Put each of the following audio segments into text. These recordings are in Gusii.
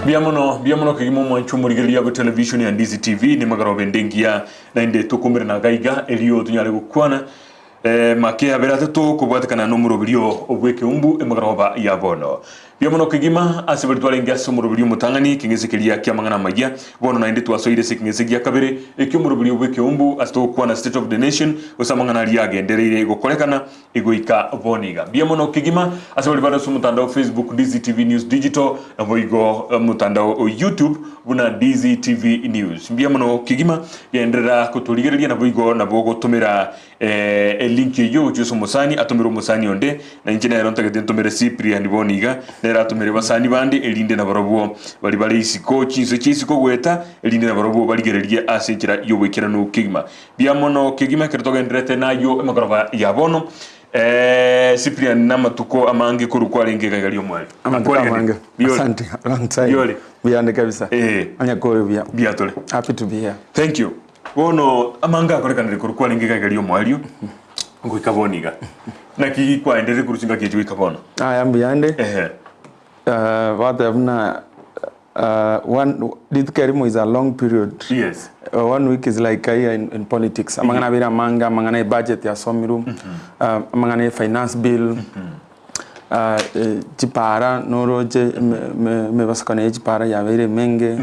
Mbuya mono, mbuya mono kegima omwancho omorigereria bwe television ya Ndizi TV nemagoroba ende engiya naende tokomerana iga iga erio tonyare gokwana eh, make abere atato kobwatekana nomoroberio obwekeumbu emagoroba ya bono. Mbuya mono kegima ase baria twarenge ase omoroberio omotang'ani ekeng'ese keria kiamang'ana amayia bono naende twasoire ase ekeng'ese gia kabere ekiomoroberio bwekeumbu ase togokwana state of the nation gose amang'ana aria agendereire gokorekana Egoika bono iga. Mbuya mono kegima ase baria bare ase omotandao Facebook Ndizi TV News Digital naboigo omotandao o YouTube buna Ndizi TV News. Mbuya mono kegima genderera kotorigereria naboigo nabo ogotomera eh, elink eyio gochia ase omosani atomere omosani onde na inche nero ntagete ntomere Cyprian bono iga nere atomere basani bande erinde nabarobwo bari bare isiko chinse chia isiko goeta erinde nabarobwo barigererie ase enchera y'oboikeranu kegima. Mbuya mono kegima ekero togendererete nayio emegoroba ya bono. Eh, Cyprian namatuko amange korwa kwarenge iga iga ri'omweri. Amatuko amange. Biore. Asante. Long time. Biore. Buyande kabisa. Eh. Onye kore buya. Mbuya tore. Happy to be here. Thank you. Bono amange akorekanire korwa kwarenge iga iga ri'omoerio goika bono iga. Naki kwaenderire korwa chingaki echi goika bono? Aya mbuyande. Ehe. Uh, bateba buna uh, one rituko erimo is a long period. Yes. Uh, one week is like a year in, in politics. Amang'ana abeire amange, amang'ana e budget yasomirwe, uh, amang'ana e finance bill, uh, eh, chipara noroche eme- eme- emebasukano ya chipara yabeire emenge,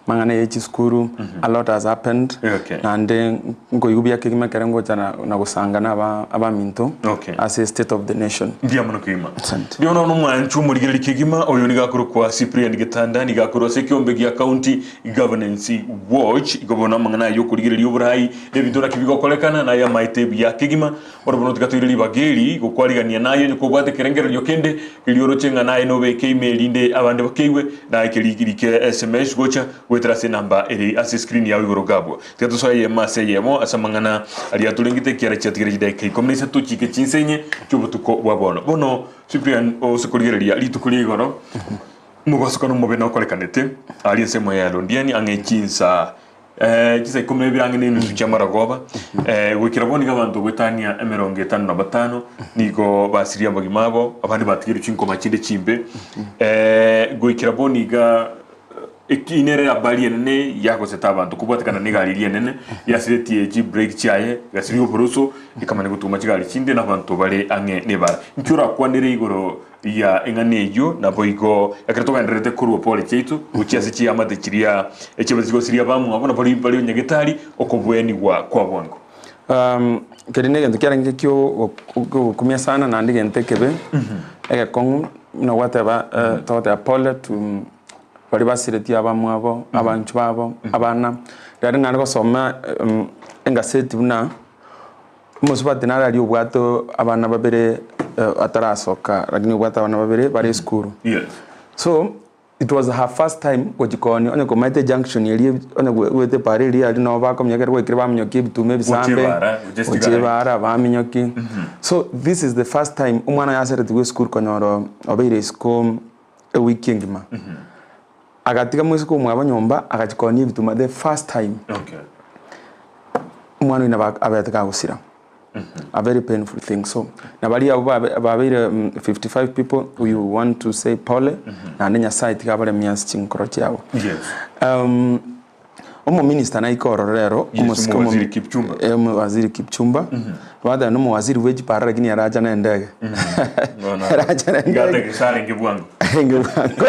amang'ana ya chisukuru, a lot has happened. Okay. Naende nkoigwa buya kegima ekere ngocha na, na gosanga na aba abaminto Okay. ase state of the nation. Mbuya mono kegima. Asante. Mbuya mono nomwanchu omorigereria kegima oyo nigo akorokwa Cyprian Getanda nigo akorwa ase ekiombe gia County Governance Watch igo bono amang'ana aya okorigereria oborai na ebinto naki bigokorekana naye amaete buya kegima bono bono tiga toire ribaga eri gokwarigania naye onye kobwate ekerengererio kende keria oroche ng'a naye nobeke ime erinde abande bakeigwe naye keri rike sms gocha goetera ase enamba ere ase escreen yao igoro iga abwo. Tiga tosoe eyemo ase eyemo ase amang'ana aria atorengete ekiara chiatigire chidaeka ikomi na isato chiike chinsa inye chi'obotuko bwa bono. Bono Cyprian ose korigereria rituko ria igoro, omobasukano omobe nokorekanete aria ensemo ya Londiani ang'e chinsa eh, chinsa ikomi na ibere ang'e na enusu chi'amarogoba eh, goikera bono nigo abanto goetania emerongo etano na batano nigo basirie amagima abo, abande batigerwe chinkoma chinde chimbe eh, goikera bono iga Eki nere habari enene yagosete abanto kobwatekana negari eria enene yasiretie chibrake chiaye egasiria oboroso ekamanya gotuma chigari chinde na abanto bare ang'e nebara. Inki orakwanere igoro ya eng'ana eyio naboigo ekero togendererete korwa pore chiaito gochia ase chiamate chiria echiabete chigosiria abamwabo na baria bare nyagetari okobwenigwa kwa bwango? Keria negento kiarenge kio ogokumia sana naende egento ekebe egekong'u buna gwateba togoteba pole to baria basiretie abamwabo, abanchwa babo, abana. Riaria nare gosoma engaseti buna omosubati nare aria obwate abana babere atarasoka lakini obwate abana babere bare esukuru. Yes. So, it was her first time gochia koonia onye komaete ejunction eria onye goeta epara eria aria nabo bakominyoka ekero gwaikire baminyokia ebituma ebisambe, Gochia ebara, gochia gochia esigari. ebara baminyoki. So, this is the first time omwana oye aseretigwe esukuru konyora obeire isiko ewiki engima, agatiga moiseke omwabo nyomba agachia koonia ebituma the first time. Okay. Omwana oyio nabo abete kagosira, a very painful thing so na baria abwo babe babeire 55 people we want to say pole naende Nyasaye tiga abaremie ase chinkoro chiabo. Yes. Omominister naike ororo rero, Yes, omosike omo- omowaziri Kipchumba. eh, omowaziri Kipchumba, bateba nomowaziri bwe chipara lakini aracha na endege. Bono, Aracha na iga endege. atagete arenge bwango. Arenge bwango.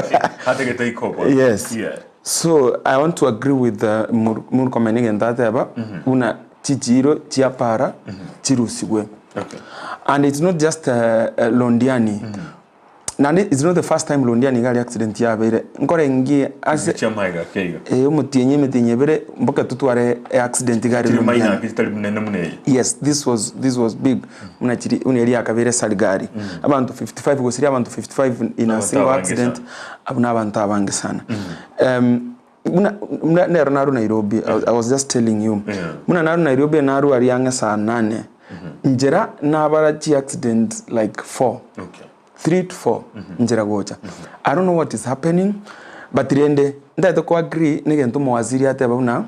Atagete iko bwango. Yes. Yeah. So I want to agree with uh, Mur- Murkomen egento ateba buna chichiro chia para chirusigwe. Okay. And it's not just uh, uh, Londiani. Naende it's not the first time Londiani iga aria accident yabeire, nkorengie ase Gochia amaiga ake iga. eh, omotienyi emetienyi ebere mboka totware eaccident iga aria Chiri maina Londiani. ake chitari munene buna eye. Yes, this was, this was big buna chiri buna eria yakabeire Sarigari. Abanto 55 gosiria abanto 55 in a Abanto single abange accident, sana. abwo na abanto abange sana. Buna buna nero narwa Nairobi, I, I was just telling you. Yeah. Buna narwa Nairobi narwa aria ang'e saa nane. Nchera nabara chi accident like four. Okay. 3 to 4 nchera gocha. I don't know what is happening but rende ntagete ko agree negento omowaziri ateba buna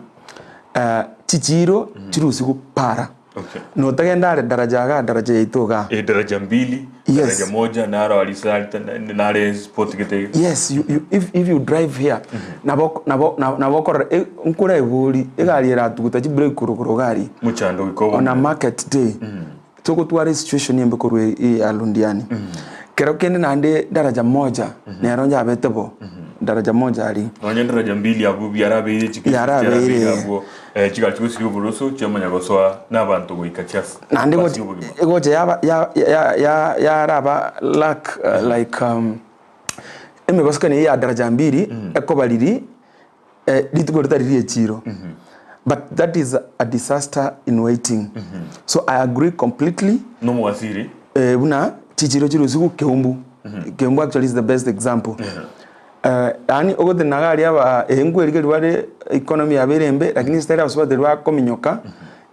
eh, chichiro chirusigwe para. Okay. Notagenda are daraja igaa daraja yaito igaa. Eh, daraja mbili, Yes. daraja moja, naro aria nare spot gete iga. Yes, you, you, if, if you drive here, nabo, nabo, nabo, nabo okorora, e, nkore ebori, egari eratuguta chibrake korwa korwa iga aria. Mochando goika On a obonene. market day, togotwara esituation embe korwa e ya Londiani. Kero kende naende daraja moja, nero yabete bo, daraja moja aria. Nonya daraja mbili abwo biarabeire chikesi Yarabeire. chiarabeire abwo eh, chigari chigosiria oboroso chiamanya gosoa na abanto goika chias naende basiria obogima. egocha yaba ya- ya- ya- yaraba lack uh, like um, emebasukani eye ya daraja mbili ekoba riri eh, rituko ritari ria echiro but that is a disaster in waiting so i agree completely Nomowasiri eh, buna chichiro chirusigu keumbu keumbu actually is the best example Eh, yaani ogotenena iga aria aba eh, nkwerigeria bare economy yabo ere embe lakini style abasubati bakominyoka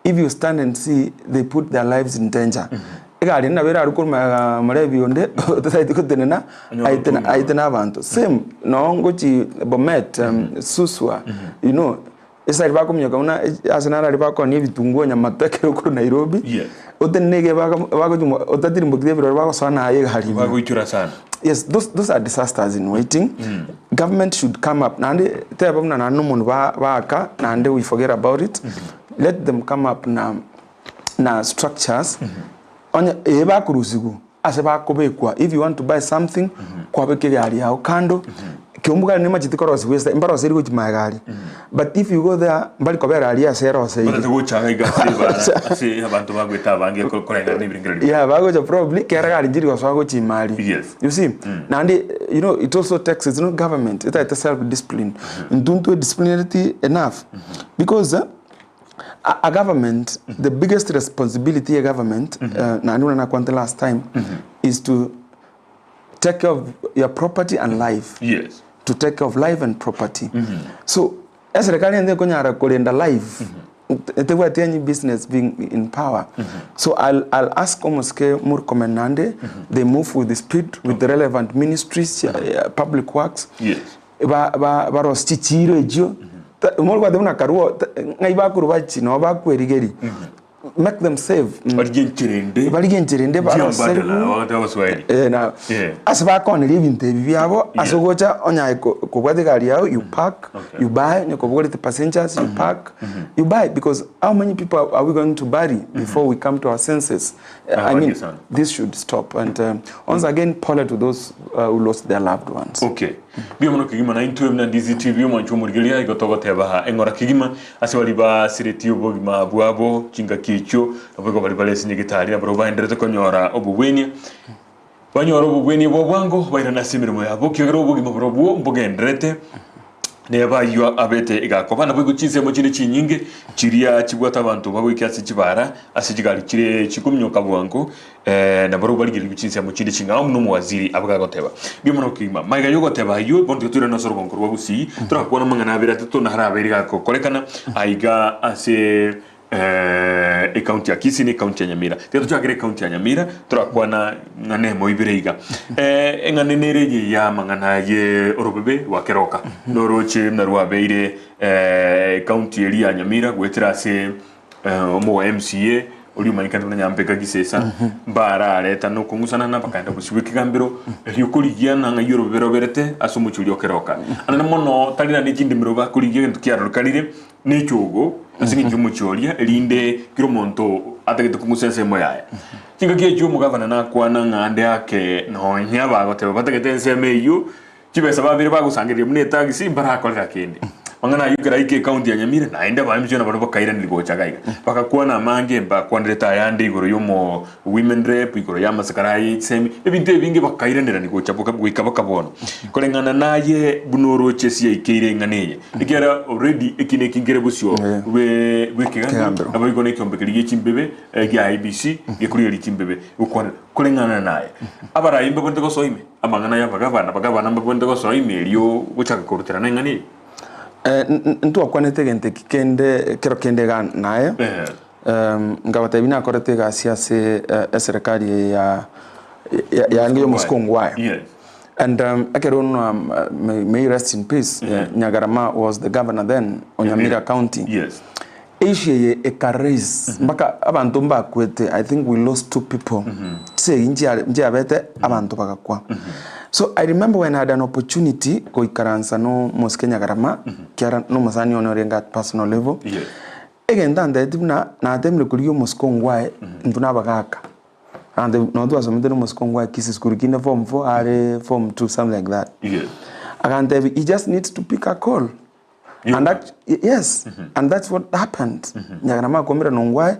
if you stand and see they put their lives in danger egari nabo erarwe korwa magega morebi onde otasaeti gotenena Onye aite ogotumia. aite na abanto same noo ngochi Bomet Suswa you know eside bakominyoka buna ase naro aria bakonia ebitunguo nyamato ekero okorwa Nairobi Yes. otenene iga bagochia otatirimbokiri ebirori bagosoa naye egari ime. Bagoichora sana. Yes, those, those are disasters in waiting. Government should come up. Naende teba buna naende nomonto ba baaka naende we forget about it. Let them come up na na structures. Onye ee bakorusigu ase bakobekwa if you want to buy something kwabeka egari yago kando Kiumbu gari nemacheti korosiwa ase mbaroseri gochia magega aria but if you go there mbari kobera aria ase eroseire. Batete gocha iga ase ebara ase abanto bagoeta abange koreng'ana na ebirengererio. Yeah, bagocha probably kera gari nchiri gosoa gochia ime aria. Yes. You see, naende you know it also takes it's not government etaete self discipline. Intwe ntwe disciplinarity enough because eh, a, a government the biggest responsibility ya government eh, naende buna nakwante last time is to take care of your property and life. Yes. To take care of life and property. So eserikali ende ekonyara korenda life etebwati any business being in power. So I'll, I'll ask Omosike Murkomen nande they move with the speed with the relevant ministries uh, public works Yes. ba ba barosie chichiro echio morwate buna Karua ng'ai bakorwa bachi nabo bakwerigeria Make them safe. Mm. Barigie enchera ende. Barigie enchera ende Njia baroseriwe. mbadala, bagoteba abaswahili. Eh, na Yeah. ase bakoneria ebinto ebi biabo ase Yeah. ogocha onyae ko- kobwata egari yao you park Okay. you buy onye kobogoreti passengers you park you buy because how many people are we going to bury before we come to our senses Ah, I mean bange sana. this should stop and um, once again pole to those uh, who lost their loved ones Okay. Mbuya mono kegima na intwe buna Ndizi TV omwancho omorigereria igo togoteba aa eng'ora kegima ase baria basiretie obogima bwabo chingaki echio nabo igo baria bare ase nyagetari nabarabwo baenderete konyora obobwenia banyore obobwenia bwa bwango bairane ase emeremo yabo ekiagera obogima borobwo mbogendererete Neba ayio abete egakoba, naboigo chinsemo chinde chinyinge chiria chibwate abanto bagoika ase chibara, ase chigari chire chikominyoka bwango, nabarobwo barigererie chinsemo chinde ching'ao buna omowaziri abe gagoteba. Mbuya mono kegima. Magega y'ogoteba ayio, bono tiga toirane ase orogongo rwa Gusii, torakwane amang'ana abere atato narabeire gagokorekana aiga ase Ecounty ya Kisii na ecounty ya Nyamira. Tiga tochakere ecounty ya Nyamira, torakwana ng'ana emo ibere iga. Eng'ana nere eye ya amang'ana ye orobebe rwa Keroka. Noroche buna rwabeire ecounty eria ya Nyamira goetera ase omowa MCA oria omanyekanete buna Nyampeka Gisesa, mbarareta na okong'usanana bakaenda bosio bw'ekegambero erio korigia ng'a ng'ai orobebe roberete ase omochie oria o Keroka. Anene mono tari naende chindemero bakorigia egento kiarorekanire Nechogo ase engencho y'omochie oria, erinde kera omonto atagete kong'usa ensemo yaye. Chingaki echio omogavana nakwana ng'a ande ake nonya bagoteba batagete ensemo eyio, chibesa babere bagosangereria buna etagisi mbarakorera kende. Mang'ana ayio ekero aika ecounty ya Nyamira naende abaemchie nabarabwo bakairaneria gocha iga iga. Bagakwana amange mbakwanerete ayande igoro y'omo women rep, igoro y'amasakara aye chisemi, ebinto ebinge bakairanerania gocha boka goika boka bono. Koreng'ana naye buna oroche ase yaikeire eng'ana eye, ekiagera already eki neki nkere bosio Yeah. bwe bw'ekegambero, Ekegambero. naboigo na ekiombe keria gie chimbebe eh, gia IEBC gekorigereria chimbebe gokwanera. Koreng'ana naye, abarai mbabwenerete gosoa ime, amang'ana ya abagavana, abagavana mbabwenerete gosoa ime erio gochaka koruterana eng'ana eye. Eh, n- n- ntwakwanete egento eki kende kero kende iga naye Ehe. Nkabatebia nakorete egasi ase eserekari eye ya yarenge y'omosike Ongwae. Yes. And ekero may, may he rest in peace, Nyagarama was the governor then o Nyamira County. Yes. Issue eye eka raise mpaka abanto mbakwete, I think we lost two people, chisegi nchiare nchiabete abanto bagakwa. So I remember when I had an opportunity goikaransa na omosike Nyagarama, ekiagera na omosani one orenge at personal level, Yes. egento antebetie buna natemire korigia omosike ongwae intwe na abagaka, Agantebia nabo twasomete na omosike ongwae Kisii school kinde form four are form two something like that. Yes. Agantebia he just needs to pick a call. You- And that, yes, and that's what happened. Nyagarama akomera nongwae,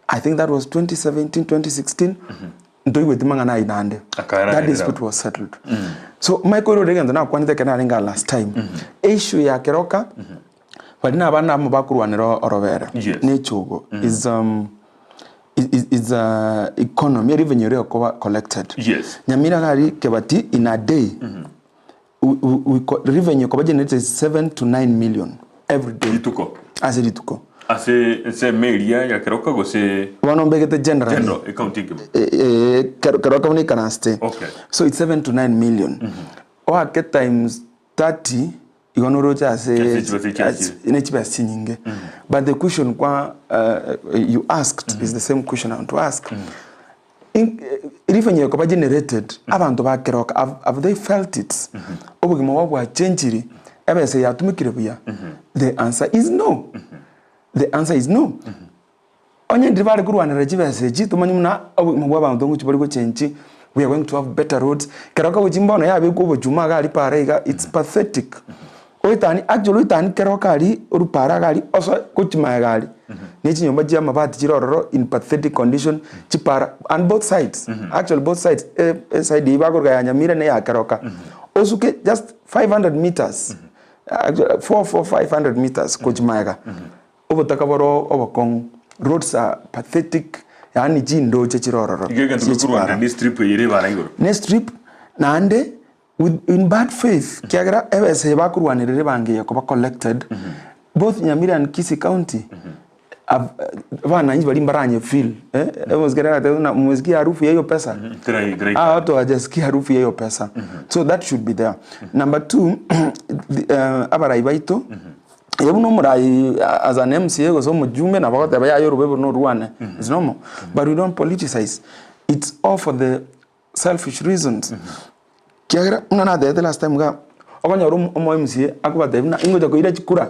I think that was 2017, 2016. Ntoigweti mang'ana ayio naende. Akara That naende dispute was settled. So Michael ore egento nakwanete ekero narenge aa last time. Issue ya Keroka, baria na abana abamo bakorwanera orobere. Yes. Na echogo is is, is economy, revenue ere ekoba collected. Yes. Nyamira iga aria Kebati in a day, we, we, we, co- revenue koba generated 7 to 9 million every day Rituko. ase rituko Ase ensemo eria ya Keroka gose bono mbegete generally general ecounty engima. Eh, eh, Keroka buna ikaransete Okay. so it's 7 to 9 million oake times 30 igo noroche ase Ase chibesa chia ase- ne chibesa chinyinge but the question kwa uh, you asked is the same question I want to ask Revenue ekoba generated, abanto ba Keroka have, have they felt it? Obogima bwabo bwachenchiri, ebesa eye yatumekire buya? The answer is no. The answer is no. Onye ndiri bare korwanerera chibesa echi, tomanye buna obogima bwa abanto ngochi bori gochenchi, we are going to have better roads. Keroka gochia mbono yabekwa obochuma iga aria para iga, it's pathetic. Oetani actually oetani Keroka aria orwa para iga aria osoe gochia magega aria. Ne chinyomba chia amabati chire ororo in pathetic condition, chipara and both sides, actually both sides, eside eyio bakoroka ya Nyamira na eya Keroka. Osuke just 500 meters, actually 4 4 500 meters gochia magega, obotaka bore obokong'u, roads are pathetic, yaani chindoche chire ororo Iga egento chie gekorwanera chipara. ne strip eye ere ebara igoro. Ne strip, naende With in bad faith kiagera ebesa eye bakorwanerera ebango eye koba collected both Nyamira and Kisii county have abananchi baria mbaranye feel eh omosike agateba buna mmesikia harufu ya hiyo pesa Tera- tera- hawa watu hawajasikia harufu ya hiyo pesa so that should be there number two the, abarai baito Eye buna omorai as an MCA gose omojumbe nabo agoteba yaya orobebe norwane it's normal but we don't politicize it's all for the selfish reasons kiagera buna natebete last time iga, okonyora omo omo MCA akobatebia buna ingocha koira chikura,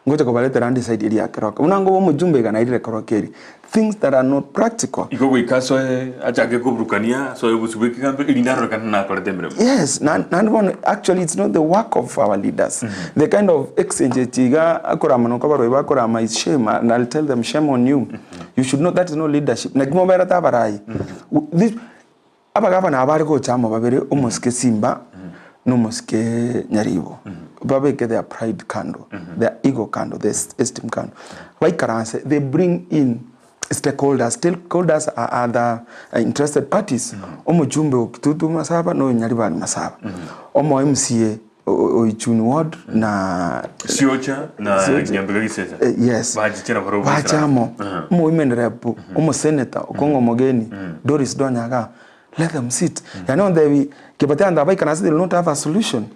ngocha kobaretera ande eside eria ya Keroka. Buna ngoba omojumbe iga nairire Keroka eria. Things that are not practical. Igo goika asoe achake koburukania, asoe obosio bwa ekegambe erinde arorekane nakorete emeremo. Yes, na naende bono actually it's not the work of our leaders. The kind of exchange iga akorama noko abarwai bakorama is shame and I'll tell them shame on you. You should know that is not leadership. Naki moberete abarai. This Abagavana aba bare gocha amo babere, omosike Simba na omosike Nyaribo, babeke their pride kando, their ego kando, their esteem kando, baikaranse, they bring in stakeholders. Stakeholders are other interested parties. Omochumbe o Kitutu Masaba na oyo Nyaribari Masaba, omo MCA o Ichuni ward na Siocha na Siocha. Nyambega Gisesa. Yes. Bachiche nabo Bacha amo omo women rep omosenator Okong'o Omogeni Doris Donya igaa let them sit yaani ontebi Kibati ande abaikaranse they will not have a solution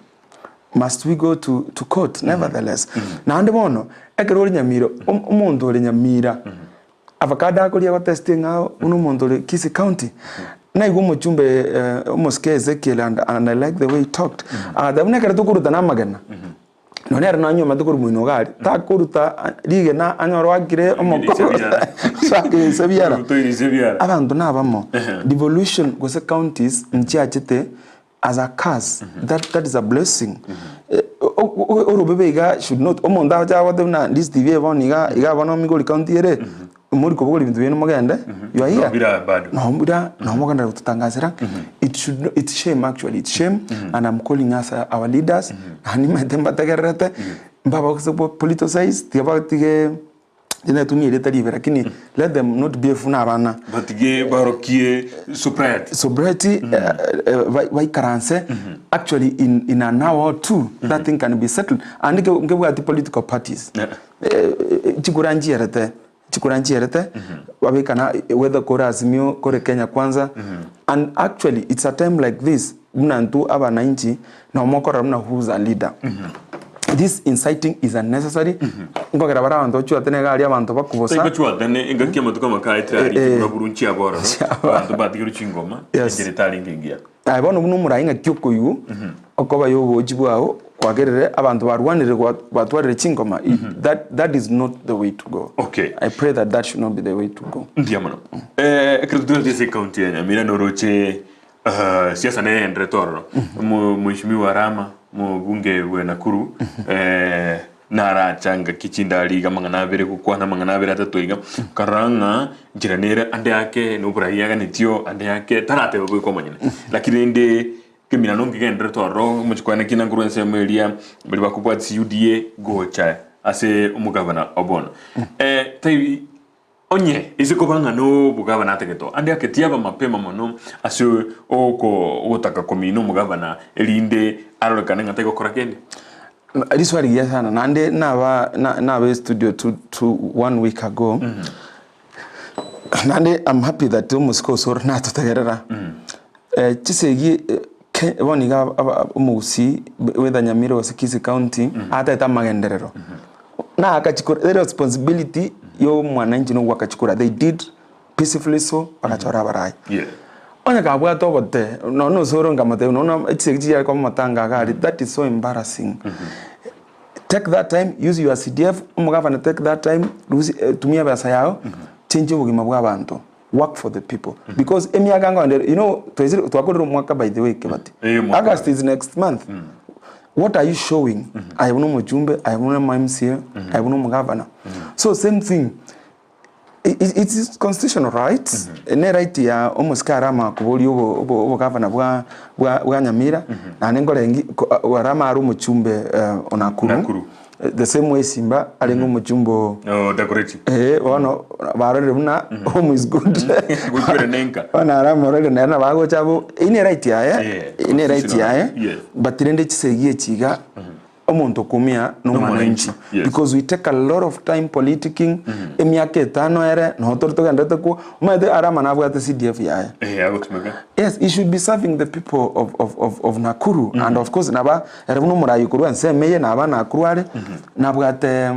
must we go to, to court nevertheless naende bono ekero ore Nyamira omonto ore Nyamira Avocado akoria gotesti ng'a buna omonto ore Kisii County. Naigwa omochumbe omosike Ezekiel and, and I like the way he talked. Agateba buna ekero tokoruta na amagena, nonya ere nanyomete korwa moino iga aria, takoruta rigena anyore oakire omokoro oakire ise biara. Abanto nabamo, devolution gose counties nchiachete as a curse that, that is a blessing orobebe iga should not omonto agocha agote buna this TV eye bono iga iga bono migori county ere mori kobogori ebinto biaino mogende you are here Nobira bado. nobira nomogenda gototangasera it should no, it's shame actually it's shame and I'm calling us our leaders naende nimanyete mbategererete mbabagose politicize tiga batige Tinatumia erieta ribe lakini let them not behave buna abana. Batige barokie sobriety. Sobriety baikaranse actually in, in an hour or two that thing can be settled and nkebwati political parties chikura nchierete chikura nchierete babekana whether kore Azimio kore Kenya Kwanza and actually it's a time like this buna intwe abananchi nomokorora buna who's a leader. This inciting is unnecessary, nkogera bare abanto bachwatane iga aria abanto bakobosa. Tari bachwatane engaki amatuko amakaye Eh, tari eh. chibura nchiabororo abanto batigerwe chingoma Yes. enchera etarenge engiya. Aye bono buna omorai ng'aki okoigwa, okoba ya obochi bwao kwagerire abanto barwanire gwa- batwarire chingoma that, that is not the way to go. Okay. I pray that that should not be the way to go. Mbuya mono. Eh, ekero totwete ase ekaunti ya Nyamira noroche ah, siasa neyenderete ororo. Mo- Mheshimiwa Arama mobunge bwe Nakuru eh, naracha ngaki chindari iga amang'ana abere gokwana amang'ana abere atato iga, nkarora ng'a nchera nere ande ake na oborai aganetio ande ake tarateba boika omonyene. Lakini rende ekeminano nkegenderete ororo omochie kwane kina nkorwa ensemo eria baria bakobwatisia UDA gocha ase omogabana o bono. Taibi Onye ise koba ng'a nobogabana atagete ande ake tiaba mapema mono ase oko ogotaka komina omogabana, erinde arorekane ng'a tagokora kende. Riswali rigiya sana naende naba na- naba estudio two, two, one week ago naende I'm happy that omosike osoro natotegerera Eh, chisegi eh, ke bono iga aba omogusii whether Nyamira gose Kisii county atagete amagenderero na akachikora the responsibility ya omwananchi na ogwaka chikura they did peacefully so bagachora abarai. Yeah. Onye kabwate obote nonya na osoro nkamotebia nonya na chisegi chiria are komatanga iga aria that is so embarrassing. Take that time use your CDF omogavana take that time rusia tumia ebesa yago change obogima bwa abanto. Work for the people because emiaka ngonde you know twaisire twakorire omwaka by the way Kibati Eh, omwaka. August is next month what are you showing aye buna omochumbe aye buna omo MCA aye buna omogavana so same thing i- i- it is constitutional right ne right ya omosike arama koboria obo obo obogavana bwa bwa bwa Nyamira naende nkorengi ko arama are omochumbe o Nakuru Nakuru. The same way Simba arenge omochumba oo. Oh, Dagoretti. Eh, bono barorire buna home is good. Goikwere nenka. Bono aramorore nere nabo agocha abwo, eyio ne right yaye, Yeah, eyio ne right yaye, Yes. but rende chisegi echi iga, omonto okumia na omwananchi. Nomwananchi, yes. Because we take a lot of time politicking, emiaka etano ere, noo tore togenderete kwo, omanyete Arama nabwate CDF yaye. Eh, agotumeka. Yes, he should be serving the people of, of, of, of Nakuru mm -hmm. and of course naba ere buna omorayi korwa ensemo eye naba Nakuru are mm -hmm. nabwate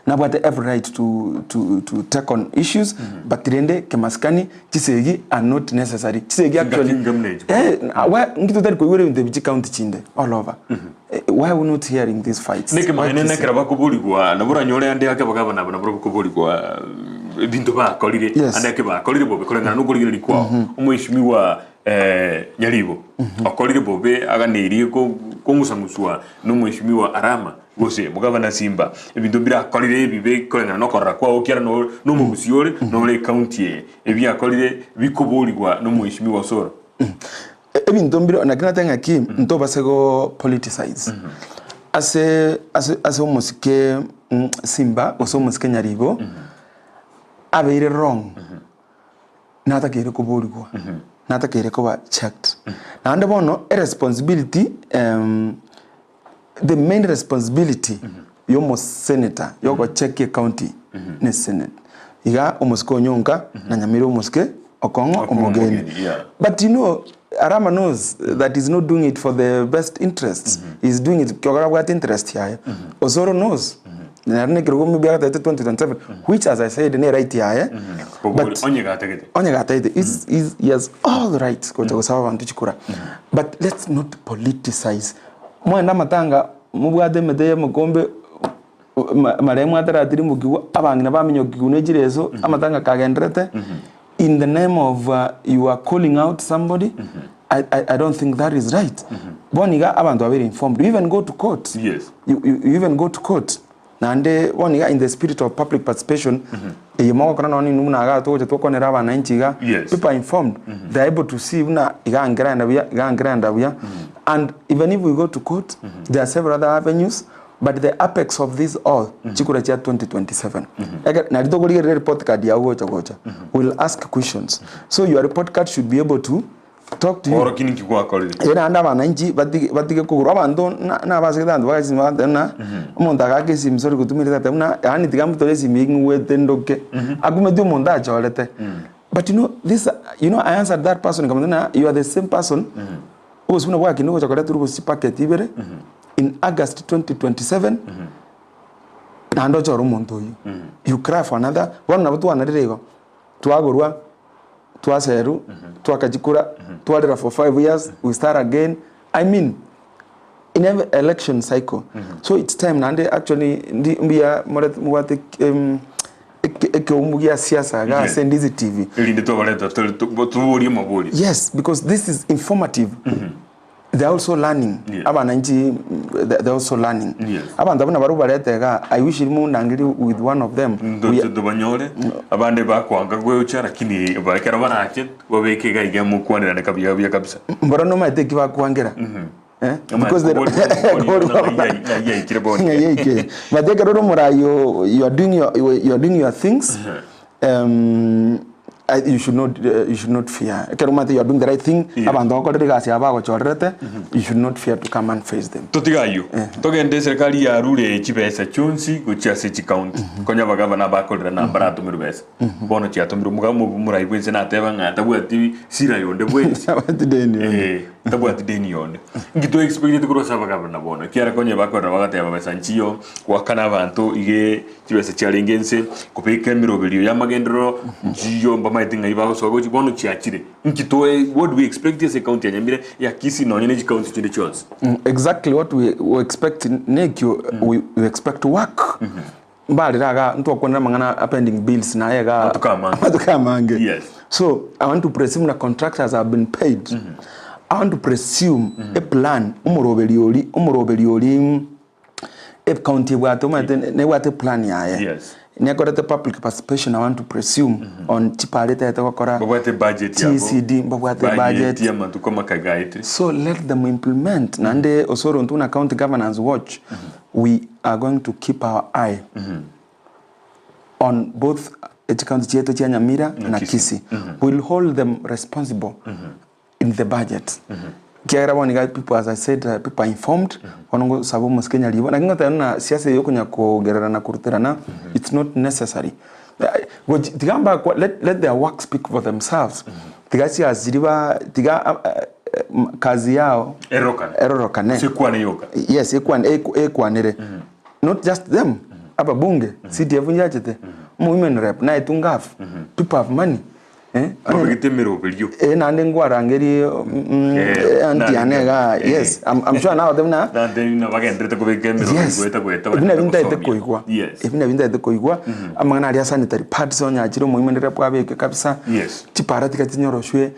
nabwate every right to, to, to take on issues mm -hmm. but rende kemasikani chisegi are not necessary chisegi actually eh, why nki totari koigwera ebinto ebi chicounty chinde all over mm -hmm. eh, why we not hearing these fights Neke maene nekero bakoborigwa nabo oranyore ande ake abagabana aba nabo bakoborigwa ebinto bakorire Yes. ande ake bakorire bobe koreng'ana na okorigereria kwao omweshimiwa Nyaribo okorire bobe aganeirie ko- kong'usang'uswa na omweshimiwa Arama gose omogabana Simba ebinto mbirakorire ebibe koreng'ana na okorora kwao ekiagera no na omogusi ore nore ecounty eye ebiakorire bikoborigwa na omweshimiwa Osoro. Ebinto mbire naki nateba ng'aki ntobase go politicize ase ase ase omosike Simba gose omosike Nyaribo abeire wrong natakeire koborigwa natakeire koba checked naende bono eresponsibility the main responsibility ya omosenator ya ogocheck ecounty ne senate. Iga omosike onyonka na nyamira omosike okong'o Okong'o omogeni. omogeni, yeah. But you know Arama knows that he's not doing it for the best interests. He's doing it kiogera abwate interest yaye. Osoro knows. Nere na ekerogo maybe agatete 2027 which as I said ne right yaye. Kobori But onye gatagete. onye gatagete is is he has all the rights gocha gosaba abanto chikura. But let's not politicize. Mwende amatanga mobwate emete ya omokombe maremwa ataratirimokigwa, abang'ina baminyokigwa ne chireso, amatanga kagenderete, in the name of you are calling out somebody, I, I, I don't think that is right. Bono iga abanto babere informed, you even go to court. Yes. You, you, you even go to court. Naende bono iga in the spirit of public participation, eye mogokora nonye ninwe buna igaa togocha twakwanera abananchi iga, Yes. people are informed, they are able to see buna iga nkerenda buya, iga nkerenda buya. And even if we go to court, there are several other avenues, but the apex of this all, chikura chia 2027. Eke nari tokorigereria report card yago gocha gocha, we will ask questions. So your report card should be able to talk to you. Kworokia ninki gwakorire. Ere naende abananchi batige batige kogorwa abanto na nabasegete abanto bagachi bagoteba buna omonto agaka esimi sorry gotumia erieta agateba buna yaani tiga mbutore esimi eye ng'wete ndoke akumeti omonto achorete. But you know this you know I answered that person nkamotebia buna you are the same person obosio buna bwakina ogocha koreta orugosi chipacket ibere. In August 2027 naende ochore omonto oyio. You cry for another, bono nabo twanarire igo, twagorwa, twaserwa, twakachikura, twarera for 5 years, we start again, I mean in every election cycle. So it's time naende actually ndi mbuya more mobwate ekeumbu gia siasa iga ase Ndizi TV. Erinde twabareta tore toborie amabori. Yes, because this is informative. They are also learning. Yes. Abananchi they are also learning. Yes. Abanto abwo nabarobwo barete iga, I wish mundangerie with one of them. We Ndoche tobanyore abande bakwanga gocha lakini ekero barache babeke iga iga mokwanerane kabuya buya kabisa. Mboro nomanyete eki bakwangera. Eh? Because they Ng'ai yaikire bono. Ng'ai yaikire. But ekero ore omorai o- you are doing your, you are doing your things you should not, you should not fear. Ekero omanyete you are doing the right thing, Yeah. abanto bagokorera egasi yabo bagochorerete, you should not fear to come and face them. Totige ayio, togende eserekari yarure chibesa chionsi gochia ase chikaunti konya abagavana abakorera na mbaratomerwe besa. Bono chiatomirwe omoga omorai bwense nateba ng'a tabwati sira yonde bwensi. Tabwati deni yonde. Eh, tabwati deni yonde. Inki to expectete korwa ase abagavana bono? Ekiagera konya bakorera bagateba besa nchiyo, goakana abanto iga chibesa chiarenge inse, kobeka emeroberio y'amagenderero nchiyo mbamaete ng'ai bagosoa gochia, bono chiachire. Inki toe what do we expect ase ecounty ya Nyamira, ya Kisii nonye ne chicounty chinde chionsi? Exactly what we we expect nekio we we expect work. Mbarire iga ntwakwanera amang'ana a pending bills naye iga Amatuko amange. amatuko amange. Yes. So I want to presume na contractors have been paid. I want to presume a plan omoroberi oria omoroberi oria ecounty ebwate omanyete nebwate eplan yaye. Yes. Nekorete public participation I want to presume on chipara etagete gokora Babwate budget yabo. TCD mbabwate budget. Budget y'amatuko amakaga aetire. So let them implement naende ase oronto buna county governance watch we are going to keep our eye on both echicounty chiaito chia Nyamira na Kisii. Kisii. We'll hold them responsible in the budget. Ekiagera bono iga people as I said people are informed, bono ngosaba omosike nyaribo, naki ngoteba buna siasa eye okonya kogerera na koruterana, it's not necessary. Gochi tiga mbakwa let, let their work speak for themselves, tiga siasa chiria ba tiga kazi yao Erorokane. erorokane. Ase ekwane yoka. Yes, ekwane ekwanere. Not just them, ababunge, CDF nchiachete, omo women rep naetwe ngafu, people have money. Eh, onye Babegete emeroberio. eh, naende nkwarangerie Eh, aunty yane igaa, eh. yes, I'm, I'm sure nagote buna Naende nabagenderete kobeka emeroberio Yes, goeta goeta ebi nabio ntaete gosomia. koigwa, Yes. ebi nabio ntaete koigwa, amang'ana aria sanitary pads onye achire omoimo ndire bwabeke kabisa, Yes. chipara tiga chinyoroshwe,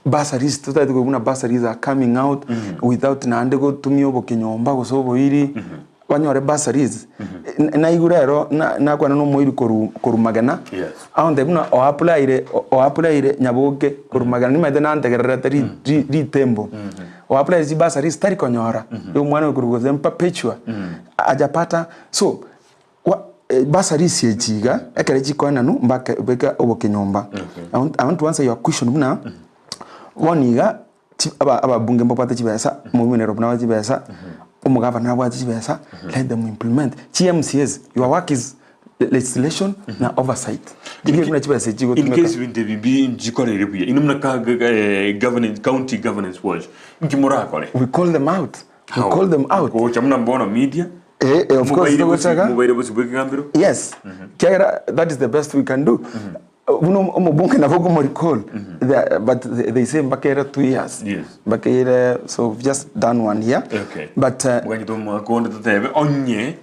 bursaries totaete koigwa buna bursaries are coming out without naende gotumia obokenyomba gose oboiri. Banyore bursaries, naigure ero na nakwana na omoiri korwa korwa Magena, Yes. agontebia buna oapplyire oapplyire Nyaboke korwa Magena nimanyete nantegererete ri ri ritembo, oapplyire chibursaries tari konyora, ya omwana oyo korwa gose Perpetua, hajapata so wa bursaries echi iga, ekere chikoenanwa mbake beka obokenyomba. I want I want to answer your question buna, bono iga. Ababunge mbabwate chibesa, omoimenero nabwate chibesa, omogavana nabwate chibesa, let them implement. Chi MCAs, your work is legislation na oversight. Rigereria buna chibesa echi In chigotumeka. case ebinto ebi mbi nchikorire buya, inwe buna ka- ga- eh, governance, county governance watch, nki morakore? We call them out. We How? call them out. Gocha buna mbono media, Eh, eh, of course, mobaire bosi- togochaka. mobaire bosi bw'ekegambero. Yes. Kiagera that is the best we can do. Buna omobunge nabo okomo recall but they say mpaka ere 2 years Yes. mpaka ere so we've just done one year Okay. but Moganyete omwaka onde totebe onye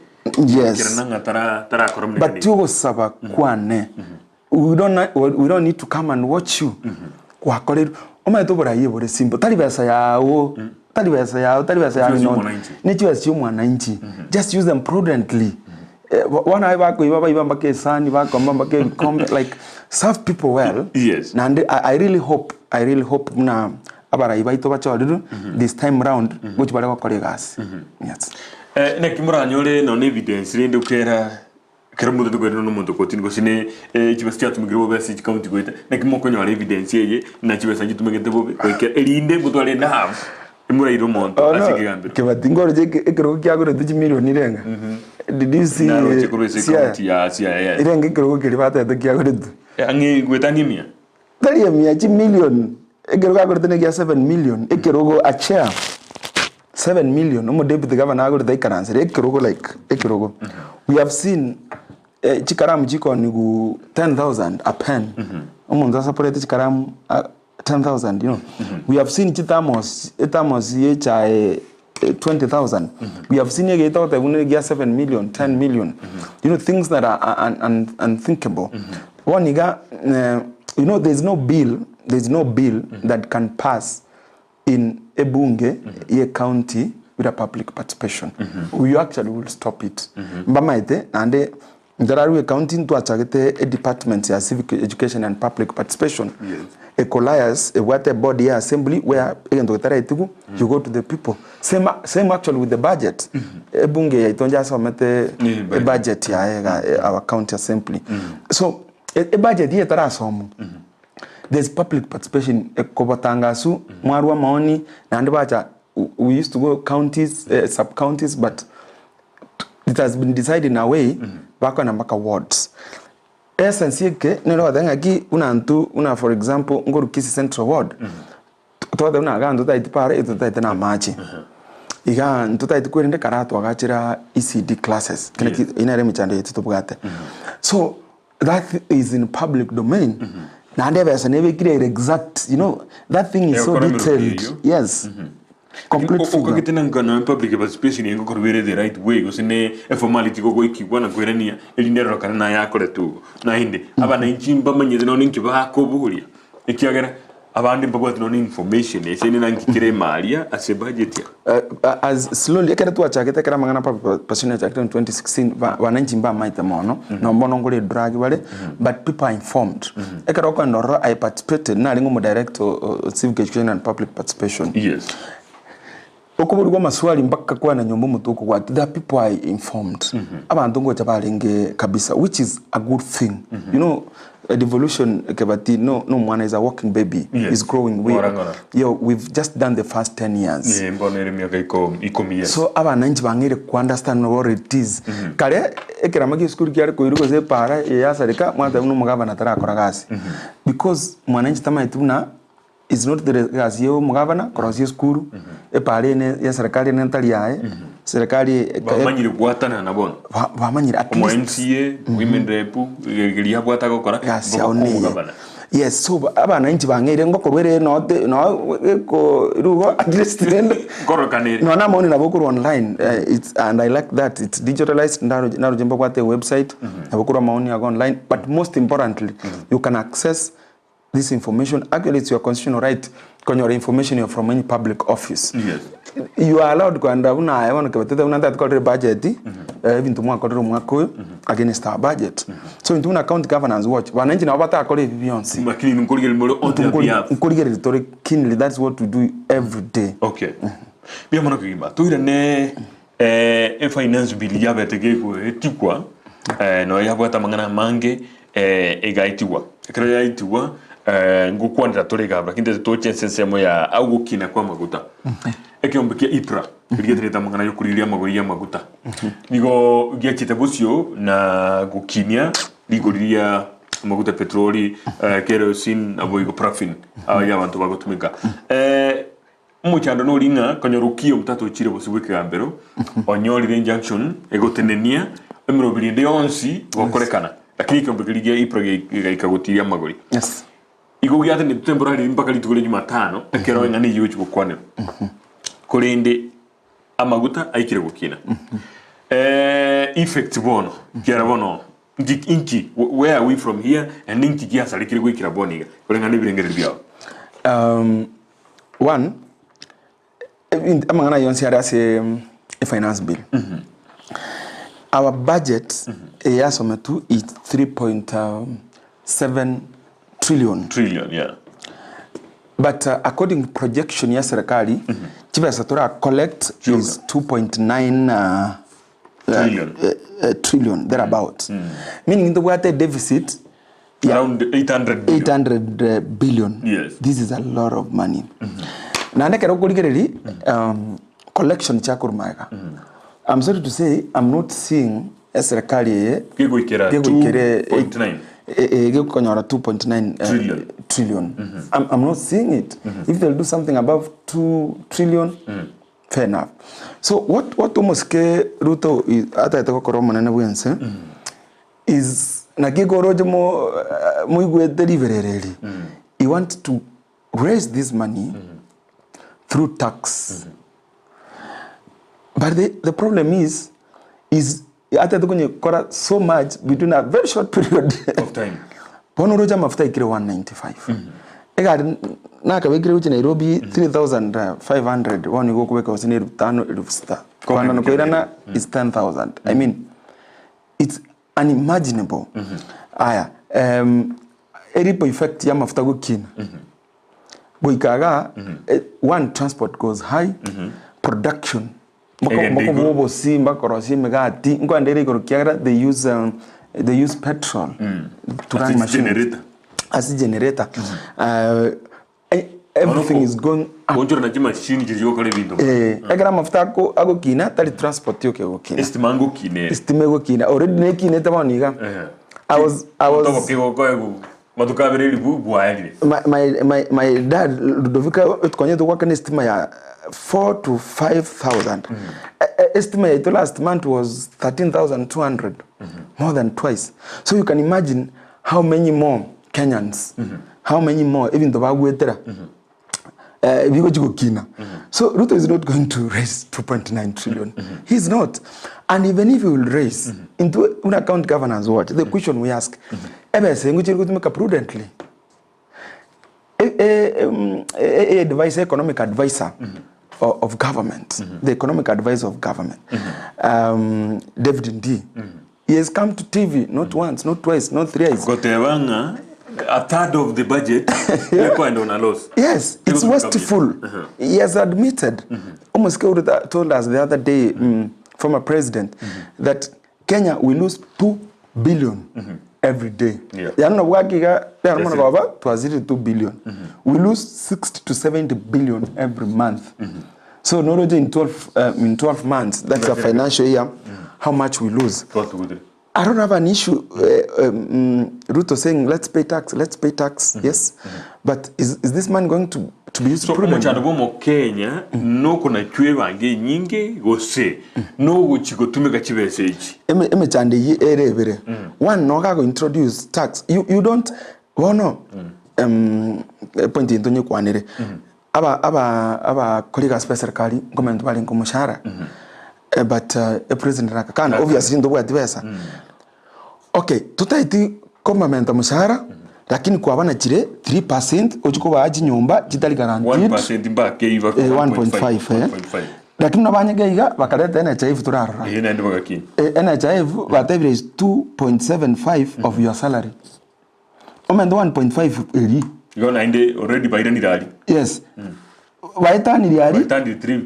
yes kerana ng'a tara tarakora but omonene. tiogosaba kwane we don't, we don't need to come and watch you gwakorerwe omanyete oboraia bore simple tari besa yago tari besa yago tari besa ya Chibesa ng'ina onde. chi'omwananchi. Ne chibesa chia omwananchi just use them prudently Bono aye bakoiba baiba mpaka esani bakomba mpaka ebikombe like serve people well Yes. naende I, I really hope I really hope buna abarai baito bachorirwe this time round gochi bare gokora egasi yes. Eh, naki moranyore nonye evidence rende okera ekero omonto tokoirana na omonto kotini gose ne eh, chibesa chiatumekire bobe ase chicounty goeta naki mokonyora evidence eye na chibesa nchitumegete bobe goika erinde motware enough Emoraire omonto Oh, ase no. ekegambero. Kebati nkoroche ekerogo kiagoretwe chimilioni irenga. Did you see Naroche korwa ase Siaya? ekaunti ya Siaya, yes. Irenga ekerogo keria batebete kiagoretwe. Ang'e goeta ang'e emia. Tari emia, chimilioni. Ekerogo agorete negia 7 million, ekerogo a chair. 7 million omo deputy governor agorete aikaransere ekerogo like ekerogo. We have seen eh, chikaramu chikonigu 10,000 a pen. Omonto asaporete chikaramu ah, 10,000 you know. We have seen chithamos, ethamos ya echae eh, 20,000. We have seen egeita goteba buna egia 7 million, 10 million. You know, things that are un, un, unthinkable. Bono iga, eh, you know, there's no bill, there's no bill that can pass in ebunge ye county without public participation. We actually will stop it. Mbamaete, naende ntararue ecounty ntwachagete edepartment ya civic education and public participation. Yes. Ecolias ebwate ebody ya assembly where egento getaraetigwe you go to the people. Same, same actually with the budget. Ebunge yaito njasomete Yeah, budget. ebudget yaye iga, our county assembly. So ebudget eye etarasomwa there's public participation ekobatangasu mwarwa maoni naende bacha we used to go counties eh, sub counties but it has been decided in a way bakoenda mpaka wards essence eke nere ogoteba ng'aki buna intwe buna for example nkorwa Kisii Central ward togoteba buna iga ntotageti para etotaete na amache igaa ntotagete kwerende kara twagachera ECD classes kera ki eyio nere emechando yaito tobwate so that is in public domain naende ebesa nebekire ere exact you know that thing is so Egokora emeremo detailed eyio. yes complete figure. Okagete na nkano ya public participation eye ngokorwa ere the right way gose ne eformality gogoikigwa na koirania erinde erorokane naye akoretwe igo. Naende abananchi mbamanyete nonye ninki bakoboria ekiagera abande mbabwate nonye information ase na nki kere ime aria ase ebudget ya. As slowly ekero twachagete ekero amang'ana public participation yachagete in 2016 ba wananchi mbamaete mono nonye bono nkore edrag bare but people are informed. Ekero okoenda ororo I participated narenge omo director o civic education and public participation. Yes. Okoborigwa amaswali mpaka kwana nyomba omote okogwati the people are informed. Abanto ngocha barenge kabisa which is a good thing. You know a devolution Kebati no no omwana is a walking baby Yes. is growing we Ng'ora ng'ora. yo we've just done the first 10 years. Eh, mbono ere emiaka iko ikomi yes. So abananchi bang'eire ku understand what it is. Kare ekerama kia esukuru kiare koirwa gose epaara eyasareka mwateba buna omogavana tarakora gasi. Because mwananchi tamanyeti buna is not the gasi ya omogavana korosia esukuru, epaara eye ne ya serikali ene ntari yaye, serikali Bamanyire gwatana bono. bamanyire at Omo least MCA, women rep, riria abwate agokora, gasi mbogo yao neye. omogavana. Yes, so abananchi bang'eire ngokorwa ere note no eko rugo at least rende Nkorokanere. Nonya amaoni nabo okorwa online eh, it's, and I like that it's digitalized ndaro naroche mbabwate ewebsite nabo okorwa amaoni ago online but most importantly you can access this information actually it's your constitutional right konyora information your from any public office Yes. you are allowed koenda buna aye bono kebatete buna ntatikorire budget eh, ebinto mwakorire omwaka oyo against our budget so intwe buna county governance watch wananchi nabo batakora ebi bionsi Lakini nkorigereria more on their behalf. nkorigereria tore keenly that's what we do every day Okay. Mbuya mono kegima. Toirane eh, efinance bill yabete gegoetigwa eh, noyo yabwate amang'ana amange eh, egaetigwa. Ekero yaetigwa eh, ngokwanera tore iga abwo lakini tete toche ase ensemo ya agokina kwa amaguta. Ekeombe kia EPRA keria geterete amang'ana ya okorigereria amagori ya amaguta. Nigo giachete bosio na gokinia rigori ria amaguta ya petroli, eh, kerosene naboigo paraffin aya abanto bagotumeka. Eh, Omochando nori ng'a konyora okiya omotata ochire bosio bw'ekegambero, onyorire injunction egotenenia emeroberi ende yonsi gokorekana, lakini ekeombe keria gia EPRA gegaika gotiria amagori. Yes. Igo giatenenete temporarily mpaka rituko ria Jumatano ekero eng'ana eyio egochia gokwanerwa. Korende amaguta aikire gokina. Effect bono, kiara bono nki inki where are we from here and ninki giasarekire goikera bono iga koreng'ana ebirengererio biao? One, amang'ana ayio onsi are ase efinance bill. Our budget eyasometwe is 3.7 trillion. Trillion, yeah. But according to projection ya serikali, chibesa tora collect is 2.9 Trillion. trillion thereabout. Meaning ntobwate deficit ya Around 800 billion. 800 billion. Yes. This is a lot of money. Naende ekero okorigereria collection chiakorwa magega. I'm sorry to say I'm not seeing eserikali eye Gegoikera gegoikere 2.9. gegokonyora 2.9 Trillion. trillion. I'm not seeing it. If they'll do something above 2 trillion. Fair enough. So what what omosike Ruto i- atagete gokora omonene bwense is naki ekoroche mo moigwete riberera eri, he want to raise this money through tax. But the, the problem is, is atagete konyekora so much between a very short period Of time. Bono oroche amafuta aikire 195. Egari nakabekire gochia Nairobi 3500 bono igo okobeka gose na elfu tano elfu sita. Kogenda na koirana is 10000. I mean it's unimaginable. Aya eripple effect ya amafuta gokina goika igaa one transport goes high, production Egende Moko igoro. bobosi mbakorosia emegati nkoenda ere igoro kiagera they use they use petrol to run Ase machines generator. ase generator everything is going up Goonchora na chimashini chiria chigokora ebinto. Eh, ekero amafuta ako agokina tari transport yoka egokina Estima ngokina ere. estima egokina already nekinete bono iga Ehe. I was I was Otoboke gokoegwa matuko abere eribu bwaerire. My, my, my, my dad Ludovika tukonyete gwakana estima ya 4 to 5000 estima yaito last month was 13200 more than twice so you can imagine how many more Kenyans how many more ebinto bagwetera bigochi gokina so Ruto is not going to raise 2.9 trillion he's not and even if he will raise into una county governance watch the question we ask ebesa engo chiri gotumeka prudently e advice economic advisor of government the economic advisor of government David Ndii he has come to TV not once not twice not thrice Goteba ng'a a third of the budget ekoenda on a loss. Yes, it's Ekotumeka wasteful. buya. He has admitted. Almost Ruto told us the other day, former president, that Kenya will lose 2 billion every day. Yaani nabwaki iga, rero mono baba twazire 2 billion. We lose 60 to 70 billion every month. So noroche in 12, in 12 months, that's a financial year, how much we lose. Twatugutire. I don't have an issue, Ruto saying, let's pay tax, let's pay tax, yes. But is this man going to be used So prudently? omochando bwa omokenya nokonachwa ebango enyinge gose nogochi gotumeka chibesa echi. Emechando eyio ere ebere. One, noga go introduce tax. You don't, bono, point eye tonyekwanere. Aba, aba, abakori egasi ba eserikali nkomenta barenge omoshahara. But epresident akakana, obviously ntobwati besa. Okay, totaeti komamenta omoshahara, lakini kwabanachire 3% ochie kobaa chinyomba chitari guaranteed. 1% mbakeiba Eh, 1.5, eh. 1.5. Lakini nabanyege iga bakareta NHIF torarora. Ehe naende bagakina. NHIF batebire is 2.75 of your salary. Omende 1.5 eri. Igo naende already bairanire aria. Yes. Baetanire aria. Baetanire 3.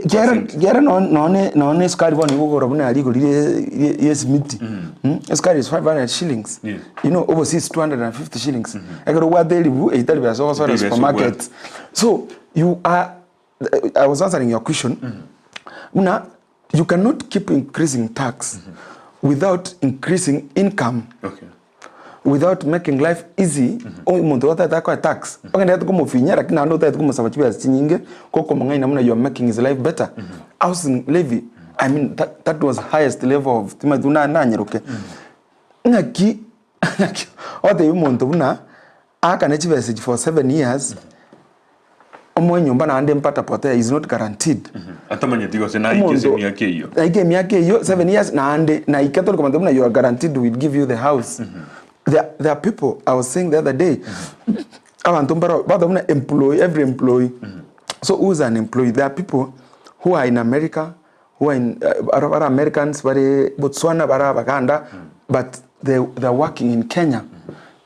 Kiara kiara none none esukari bono igo okogora buna aria igoro rire ye esimiti. Esukari is 500 shillings. Yes. You know obosie is 250 shillings. Ekero obwate eribu eywo tari besa ogosora Tari besa supermarket. So you are I was answering your question. Buna you cannot keep increasing tax without increasing income. Okay. Without making life easy, omonto otagete akoe tax, ogenderete komofinyia lakini naende otagete komosaba chibesa chinyinge, gokomong'aina buna you are making his life better. Housing levy, I mean that, that was highest level of timanyeti buna nanyeroke. Ng'aki ng'aki ogotebia omonto buna aakane chibesa echi for 7 years, omoe enyomba naende mpata potea is not guaranteed. Atamanyeti gose naike ase Omonto emiaka eyio. naike emiaka eyio 7 years naende naike tori komanya buna you are guaranteed we will give you the house. There are people I was saying the other day, abanto mbaro bato buna employee, every employee. So who is an employee? There are people who are in America, who are in bare Americans, bare Botswana, bare Abaganda, but they are working in Kenya.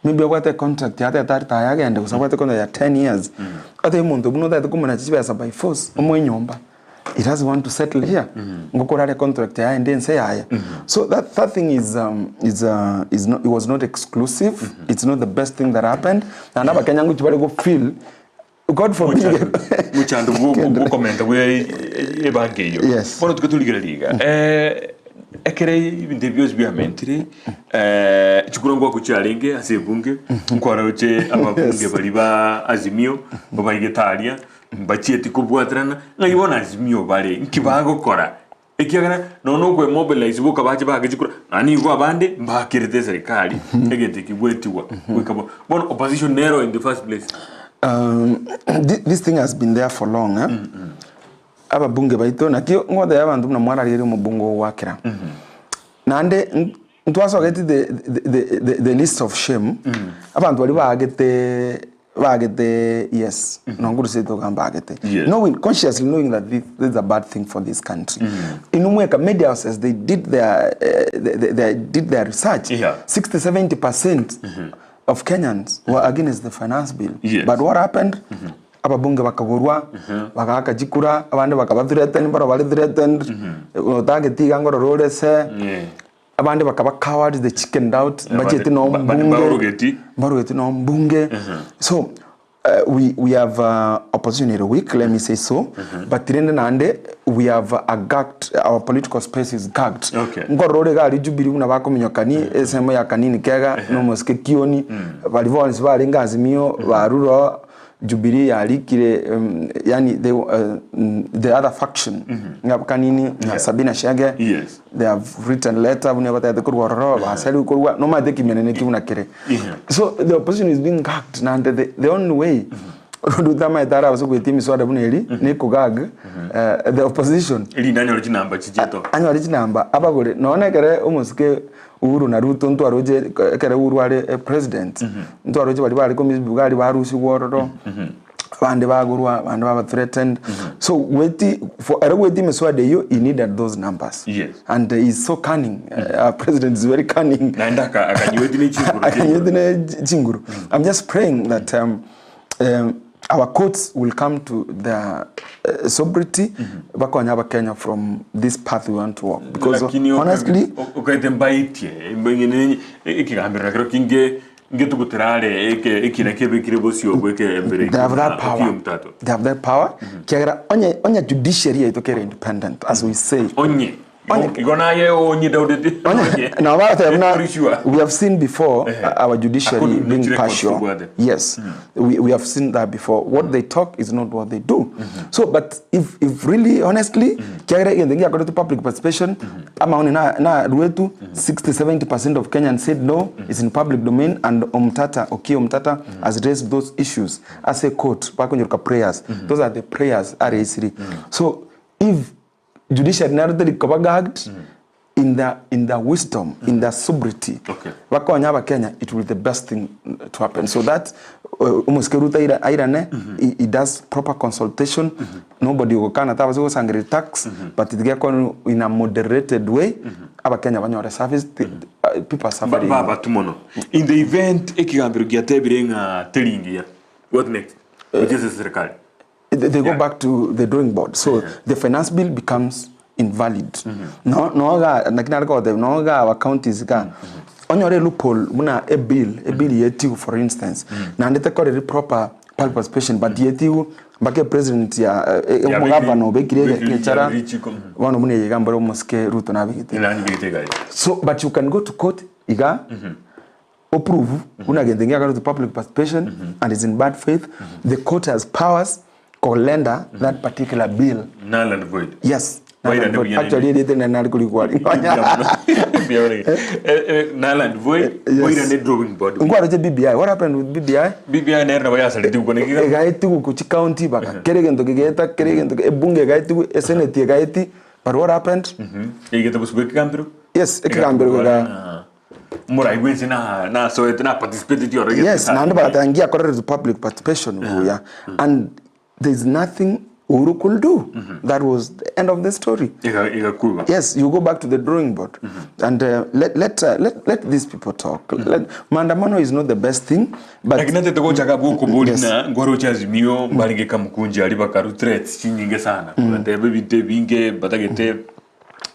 Maybe abwate contract yatete aretire agende gose abwate contract ya 10 years. Otebie omonto buna otagete komonacha chibesa by force, omoe enyomba. He doesn't want to settle here. Ngokora are contract yaye ende ense yaye. So that thing is not, it was not exclusive. It's not the best thing that happened. Naende abakenya ngochi bare go feel God forbid. Mochando bwokomenta bwe ebank eyio. Yes. Bono tuke torigereria iga. Ekere ebinto ebi bionsi biamentire, chikura ngwako chiarenge ase ebunge, nkwaroche ababunge baria ba Azimio, babaigete aria. Mbachieti kobwaterana, ng'ai bono Azimio bare, nki bagokora? Ekiagera nonya na okwemobilize boka bache baake chikura, naende nigo abande mbakerete eserikari egento eki gwetigwa goika bono. Bono opposition nero in the first place. This thing has been there for long eh? Ababunge baito naki ngotebia abanto buna mwararigereria omobunge ogwakera naende ntwasogeti the, the, the, the list of shame abanto baria baagete baagete yes nonkurusia etoka mbaagete Yes. knowing consciously knowing that this, this is a bad thing for this country inwe mweka media houses they did their, eh, they, they did their research Yeah. 60 70 percent of Kenyans were against the finance bill Yes. but what happened Ababunge bakagorwa, bagaaka chikura, abande bakaba threatened, mbaro bare threatened, otageti iga ngorora ore se, Yeah. abande bakaba cowards, they chickened out, Yeah, mbachieti bande- no ba- bande mbunge, mbarogeti. mbarogeti no mbunge. So, we, we have opposition ere weak, let me say so, but rende naende, we have a gagged, our political space is gagged. Okay. Nkorora ore iga aria Jubilee buna bakominyokani, ensemo ya Kanini Kega, na omosike Kioni, baria bonsi barenge Azimio, barure oo, Jubilee yarikire yaani the, the other faction ng'a Kanini na Sabina Chege Yes. they have written letter buna batagete korwa ororo basariwe korwa nomanyete ekimenene ekio buna kere Yeah. so the opposition is being gagged naende the, the only way Ruto amaete arabase goetia emiswada buna eri ne kogag the opposition Erinde anyore chinamba chichieto. anyore chinamba abagore nonya na ekere omosike Uhuru na Ruto ntwaroche ekere Uhuru are president, ntwaroche baria bare komiss bugari barusigwa ororo, abande bagorwa, abande baba threatened. So gweti for ere gweti emiswada eywo he needed those numbers. Yes. And he is so cunning, our president is very cunning. Naende aka- akanyueti ne chinguru Akanyueti ne chinguru. I'm just praying that our courts will come to their sobriety bakonye abakenya from this path we want to walk because Lakini honestly okaete mbaitie mbeng'ine ekegambero nakero kinge ngetugutera are eke ekina kebekire bosio bweke embere they have that power Okiyo mtato. they have that power kiagera onye onye judiciary yaito kere independent as we say Onye Onye- Igo naye onye Daudi Onye- now that I'm not, Pretty sure. we have seen before our judiciary According to being records partial. tobwate. Yes, we have seen that before. What they talk is not what they do. So, but if, if really, honestly, kiagera egento ngiakorete to public participation, amaoni na, na ruetu, 60 70% of Kenyans said no, it's in public domain, and Omtata, Okiya Omtata, has raised those issues as a court, bakonyoruka prayers. Those are the prayers areisiri. So, if judiciary naro teri koba gagged in the in the wisdom in the sobriety Okay. bakonya abakenya it will be the best thing to happen so that omosike Ruto aira airane he, he does proper consultation nobody ogokana tabase gosangereria tax but tigekonywa in a moderated way abakenya banyore service ti- people are suffering Babatu mono. In the event ekegambero giatebire ng'a teri ngiya. What next? Gochia ase eserikari. They, they go Yeah. back to the drawing board so the finance bill becomes invalid no noga lakini ariko goteba noga our counties iga onyore loophole buna a bill a bill yetiwu for instance naende tekoreri proper public participation but yetiwu mpaka president ya omogavana obekire egechara bono buna eye iga mbore omosike Ruto nabegete Nanyigete iga. so but you can go to court iga oprove buna gento ngiakorete public participation and is in bad faith the court has powers kolenda that particular bill Null and void. yes Waira ne buya actually erieta rinene nari korikwa Null and void. Yes. Waira ne drawing board. nkwaroche BBI what happened with BBI BBI nere nabo yasareti gokwana ekiga. egaetigu gochia county baka kera egento kegeta kera egento ebunge egaetigu esenate egaeti but what happened Eigete bosio bwa ekegambero. Yes, ekegambero gega Morai bwensi na nasoete na participate oro Yes, naende bagateba ngiakorerete public participation buya and there is nothing Uhuru could do. That was the end of the story. Igakuba. Yes, you go back to the drawing board and let, let, let, let these people talk. Let, maandamano is not the best thing, but Lakini natete gochaka gokobori Yes. na nkwaroche Azimio mbarenge kamukunji aria bakaru threats chinyinge sana. Bateba ebinto ebinge batagete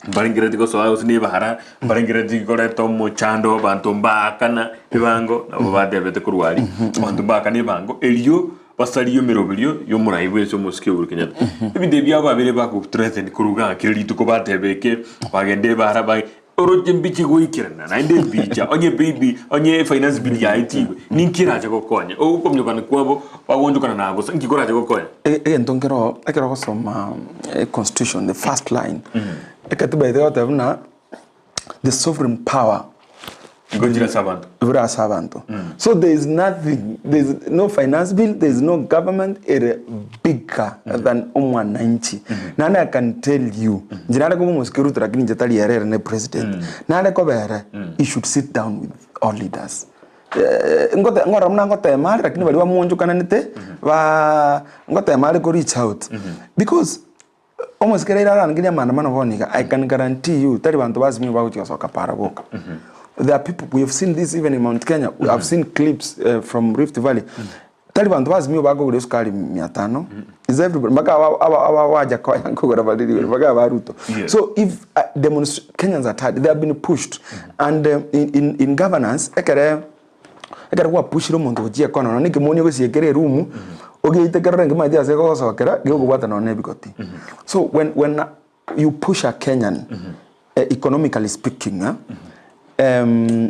Mbarengeretie gosoa gose nebara, mbarengeretie koreta omochando abanto mbaakana ebango, nabo batebete korwa aria, abanto mbaakana ebango, erio basarie emeroberio y'omorai bwensi omosike Uhuru Kenyatta. Ebinto ebi abwo babere bago threaten korwa igaa kera rituko bateba eke, bagenda ebara ba. Oroche mbiche goikerana naende ebicha onye baby onye finance bill yaetigwe ninki erache gokonya okominyokana kwabo bagoonchokana na bosa nki korache gokonya. Egento nkero ekero ogosoma econstitution the first line, ekatiba eye egoteba buna the sovereign power Igo chire ase abanto. Bire ase abanto. So there is nothing, there is no finance bill, there is no government ere bigger than omwananchi. Naende I can tell you, inche nare koba omosike Ruto lakini inche tari ere ere ne president. Nare koba ere, he should sit down with all leaders. Ngote ngorora buna ngotema are lakini baria bamonchokananete, ba ngotema are ko reach out. Because Omosike riria arangerie amaandamano bono iga, I can guarantee you tari banto ba Azimio bagochia gosoka para boka. There are people, we have seen this even in Mount Kenya, we have seen clips eh, from Rift Valley. Tari banto ba Azimio bakogora esukari mia tano, is everybody, mpaka aba aba aba Wajakoya nkogora bare rigori, mpaka aba Ruto. Yes. So if uh, demonstra- Kenyans are tired, they have been pushed. And in, in, in governance, ekere Ekero gwapushire omonto gochia ekona nonya na ekemoni ogosiekera erumu, ogeite kerore nkemaeti ase egogosokera, gekobwata nonya na ebigoti. So when when you push a Kenyan economically speaking eh,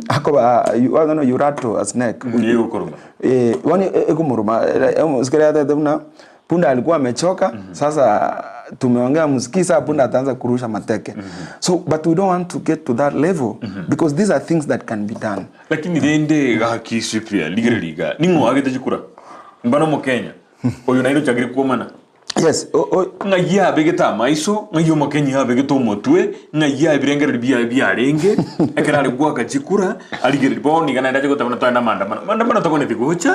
akoba you I don't know you rattle a snake. Egokoruma. Eh, bono ekomoruma omosike riria atebete buna punda alikuwa amechoka sasa tumeongea msikii sasa punda ataanza kurusha mateke. So but we don't want to get to that level because these are things that can be done. Lakini rende gaki Cyprian rigereria iga ning'o oagete chikura? Mbana omokenya oyo naende ochakire kwomana. Yes, o, o, Ng'ai abegete amaiso, ng'ai omokenyi abegete omotwe, ng'ai ebirengererio biaye biarenge, ekero are goaka chikura, arigereria bono iga naende ache goteba buna toende amaandamano. Maandamano takoneti gocha,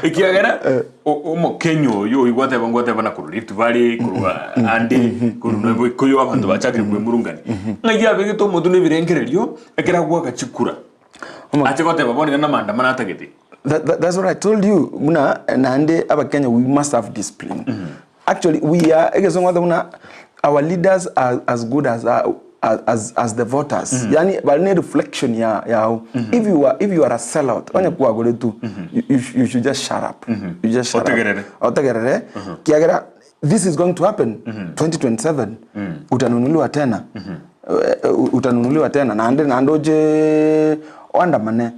ekiagera o- omokenyi oyo oywo gwateba ngwateba na korwa Rift Valley, korwa ande, korwa nonya Gikuyu abanto bachakire kwemurungania. Ng'ai abegete omotwe na ebirengererio, Ekero agoaka chikura, ache goteba bono iga namaandamano atagete. That, that, that's what I told you buna naende abakenya we must have discipline actually we are egesongo ate buna our leaders are as good as, as, as the voters yani bari ne reflection ya yao if you are if you are a sellout onye kwagoretwe you, you, you should just shut up you just shut up Otegerere. otegerere kiagera this is going to happen 2027 utanunuliwa tena Eh, utanunuliwa tena naende naende oche oandamane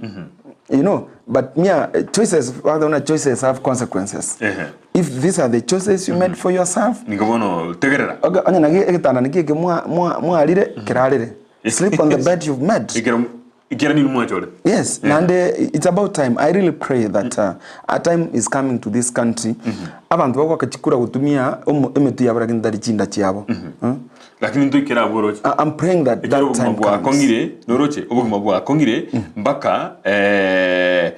you know but mia choices ona choices have consequences Ehe. if these are the choices you made for yourself Nigo bono tegerera. okay, onye naki egetanda niki eke mwa- mwa- mwarire kerarire sleep on the bed you've made Ekero ekero nini mwachore. Yes, naende it's about time. I really pray that uh, a time is coming to this country. Abantu bagoaka chikura gotumia omo- emetu yabo lakini tari chinda chiabo. Mm. Lakini ntoikere abwo oroche. I- I'm praying that Ekero that time obogima comes. bwakong'ire noroche obogima bwakong'ire mpaka eh,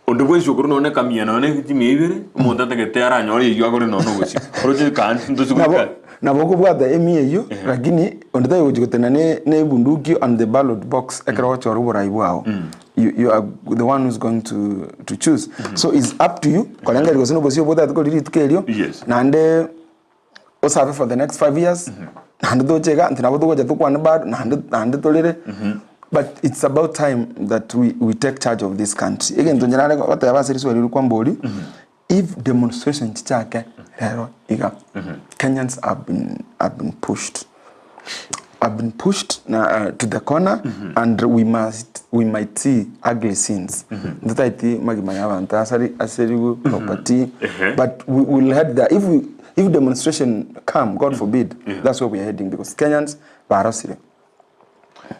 onde bwensi okore nonye ekamia nonye chimia ibere omonto atagete aranyore eywo agore nonye obosie oroche kansi ntosi Nabo goika nabo okobwata emia eywo lakini onde tari gochi gotena ne ne ebunduki on the ballot box ekero ogochora oborai bwao. You, you are the one who's going to, to choose. So it's up to you korengereria gose na obosio obotagete koria rituko erio Yes. naende osabe for the next 5 years naende toche iga intwe nabo togocha tokwane bado naende naende torere but it's about time that we, we take charge of this country egento inche nare goteba ase riswali riria kwamboria if demonstration chichake rero iga Kenyans have been, have been pushed have been pushed na, uh, to the corner and we must we might see ugly scenes ntotaeti magima ya abanto asari aseriwe property Ehe. but we will head there if we if demonstration come god forbid that's where we are heading because Kenyans barosire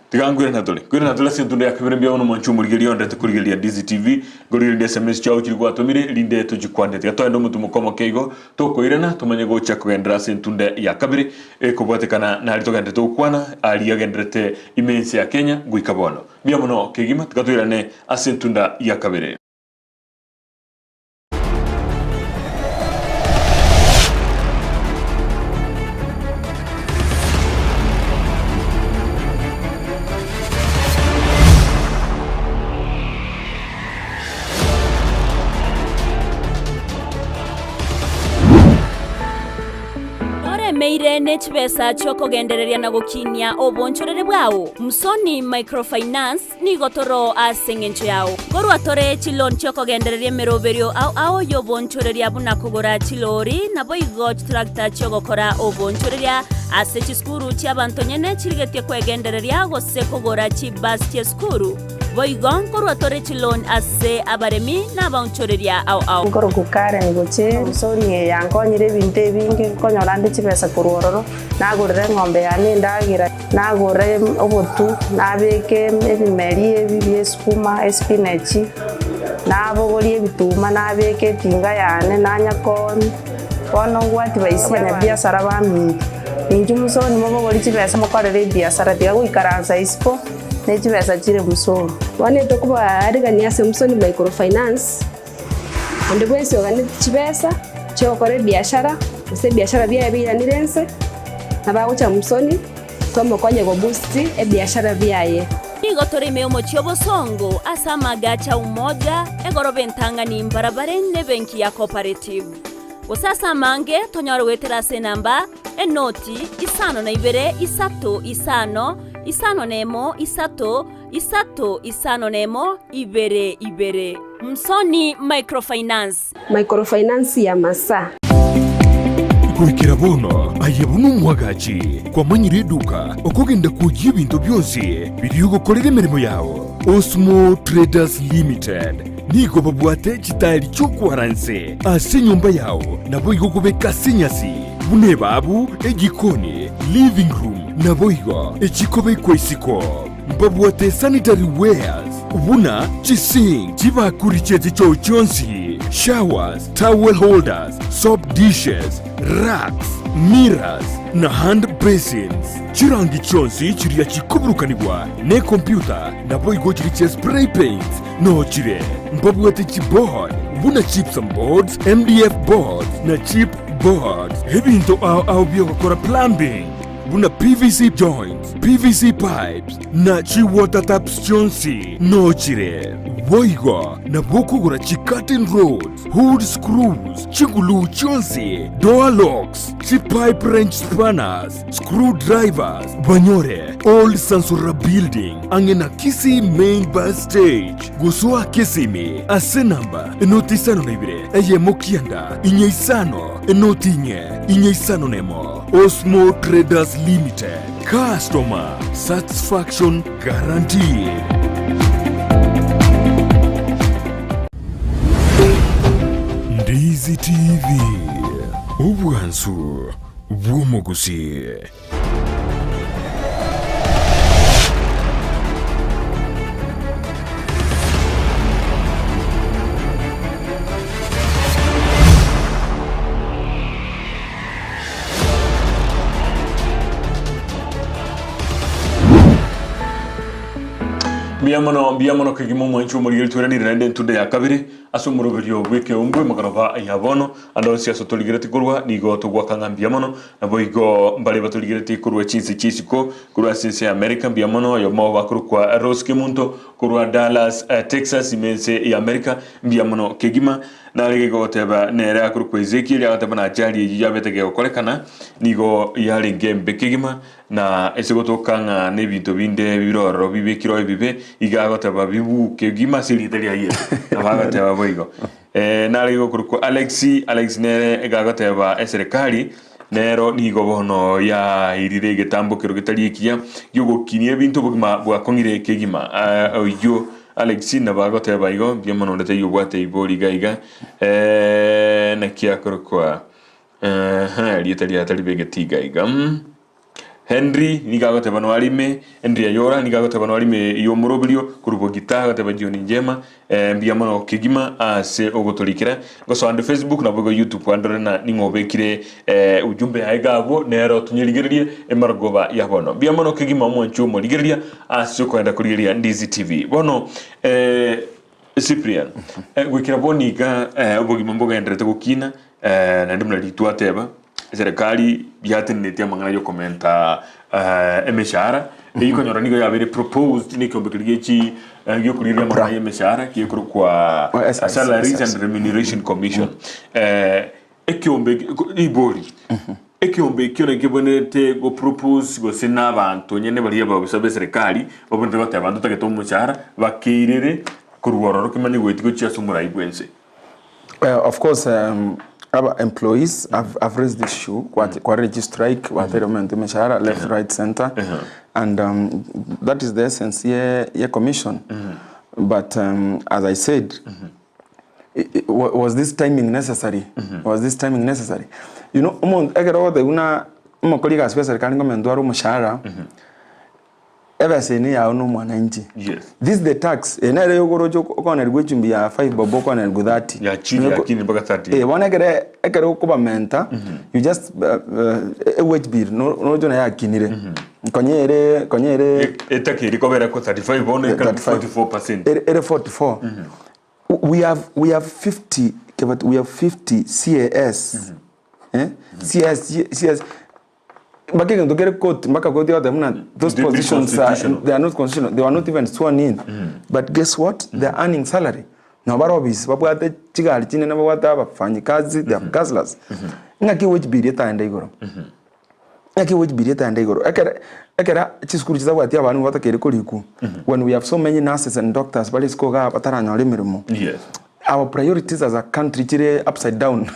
Tiga nkwire natore. Nkwire natore ase entunda ya kabere mbuya mono mwanche omorigereria ondete korigereria DCTV, nkorigereria SMS chiao chiria gwatomire rinde tochikwane. Tiga toende omotumo omoke igo tokoirana tomanye gocha kogenderera ase entunda ya kabere ekobwatekana naria togenderete gokwana aria agenderete ime ense ya Kenya goika bono. Mbuya mono kegima tiga toirane ase entunda ya kabere. Noremeire. Ore ne chibesa chi'okogendereria na gokinia obonchoreri bwao? Msoni Microfinance nigo toro ase engencho yao. Korwa tore chiloan chi'okogendereria emeroberio ao ao y'obonchoreria buna kogora chilori naboigo chitractor chi'ogokora obonchoreria ase chisukuru chi'abanto nyene chirigetie kwegendereria gose kogora chibus chi'esukuru. Boigo nkorwa tore chiloan ase abaremi na abaonchoreria ao ao. Nkorokwa Karen gochia Samsoni eye yankonyire ebinto ebinge, nkonyora nde chibesa korwa ororo, nagorera eng'ombe yane endagera, nagora obotu, nabeka ebimeri ebi bia esukuma, espinachi, nabogoria ebituma nabeka etinga yane nanya koonia. Bono ngwati baisia abanyabiasara baminto, inchuo mosoni mobogorie chibesa mokorere ebiasara, tiga goikaransa isiko. ne chibesa chire musoni. Bono etokobaarigania ase Musoni Microfinance, onde bwensi oganeti chibesa chi'ogokora ebiashara, gose ebiashara biaye biiranire ense, nabo agocha Musoni, tomokonye goboost ebiashara biaye. Nigo tore ime y'omochie obosongo ase amagacho a Umoja, egoroba entang'ani mbarabare nebenki ya Cooperative. Gose ase amange tonyore goetera ase enamba enoti isano na ibere isato isano isano nemo isato isato isano nemo ibere ibere. Msoni Microfinance. Microfinance ya Masaa. Goikera bono aye buna omwagachi kwamanyire eduka okogenda kwoyia ebinto bionsi biria ogokorera emeremo yao. Osmo Traders Limited nigo babwate chitaeri chi'okwara nse ase enyomba yao naboigo kobeka ase enyasi buna ebaabu, ejikoni, living room naboigo echikobekwa isiko. Mbabwate sanitary wares buna chisink, chibakuri chie chichoo chionsi, showers, towel holders, soap dishes, racks, mirrors na hand basins. Chirangi chionsi chiria chikoburukanigwa nekompyuta naboigo chiria chia spray paints nochire. Mbabwate chiboard buna gypsum boards, MDF boards na chip boards. Ebinto ao ao biogokora plumbing buna PVC joints, PVC pipes na chiwater taps chionsi nochire. Boigo nabo okogora chicurtain rods, hood screws, chiguluu chionsi, door locks, chipipe wrench spanners, screw drivers, banyore Old Sansura Building ang'e na Kisii Main Bus Stage. Gosoa Kisimi ase namba enoti 52 eyemo kianda inye isano enoti inye inye isano nemo. Osmo Traders Limited, customer satisfaction guaranteed. Ndizi TV, obwansu bw'omogusii. Mbuya mono, mbuya mono kegima omwanchi omorigeri tweranire naende entundo ya kabere ase omoroberio bw'ekeumbu emagoroba ya bono ande onsi ase otorigeretie korwa nigo togwaka ng'a mbuya mono Naboigo mbare batorigeretie korwa chinse chi'isiko, korwa ase ense ya Amerika, mbuya mono, oyomo bakorokwa Rose Kemunto, korwa Dallas, Texas, ime ense ya Amerika, mbuya mono kegima. Narenge goteba nere akorokwa Ezekiel, agateba na ajali eyio yabete gegokorekana, nigo yarenge embe kegima, na ase gotoka ng'a nebinto binde bire ororo bibekire oo ebibe, iga agoteba bibuke kegima ase erieta ria Yeso. Nabo agoteba boigo. Narenge gokorokwa Alex, Alex nere iga agoteba eserekari nero nigo bono yairire egetambo kero getari ekiya giogokinia ebinto obogima bwakong'ire kegima. Oyio Alex nabo agoteba igo, mbuya mono onde taiyo obwate ibori iga iga naki akorokwa erieta riaye taribegeti iga iga. Henry nigo agoteba noarime, Henry Ayora nigo agoteba noarime y'omoroberio korwa Bogita agoteba jioni njema eh, mbuya mono kegima ase ogotorikera gosoa ande Facebook naboigo YouTube andore na ning'o obekire eh, ujumbe yaye iga abwo nero tonyerigererie emarogoba ya bono mbuya mono kegima omwanchi omorigereria ase okoenda korigereria Ndizi TV bono eh, Cyprian eh, goikera bono iga eh, obogima mbogenderete gokina eh, naende buna ritwateba Eserekari yatenenetie amang'ana y'okomenta emeshahara, eyio okonyora nigo yabeire proposed na ekeombe keria gechi giokorigereria amang'ana y'emeshahara gekorokwa Salaries and Remuneration Commission. Ekeombe eke ribori, Ekeombe ekio nakio kebwenerete go propose gose na abanto nyene baria abaofisa b'eserekari babwenerete goteba ntotagete omochara bakeirere korwa ororo kemanye goetia gochia ase omorai bw'ense. Of course aba employees have, have raised this issue kwarire chi strike bateire omente emeshahara left right center and that is the essence ye, ye commission but as I said was this timing necessary was this timing necessary you know omonto ekero ogoteba buna omokori egasi bwa eserikari ngomentwa are omoshahara ebesa eye neyao na omwananchi Yes. this is the tax eye nere yokorocha okonerigwa echumbi ya 5 bob okonerigwa 30 Yachire yakini mpaka 30. Eh, bono ekere ekero okobamenta you just e wage bill noroche naye yakinire Konya ere konya ere Etakeri kobera ko 35 bono ekare 35. 44%. Ere ere 44 We have we have 50 but we have 50 CAS eh CS CS mpaka egento kere court mpaka court egoteba buna those They be positions are constitutional. they are not constitutional they were not even sworn in but guess what they are earning salary nabo bare office babwate chigari chinene babwate abafanyikazi they have councillors ng'aki wage bill etaenda igoro Ng'aki wage bill etaenda igoro ekere ekera chisukuru chitabwati abalimu batakeire korikwa when we have so many nurses and doctors bare isiko igaa bataranyora emeremo Yes. our priorities as a country chire upside down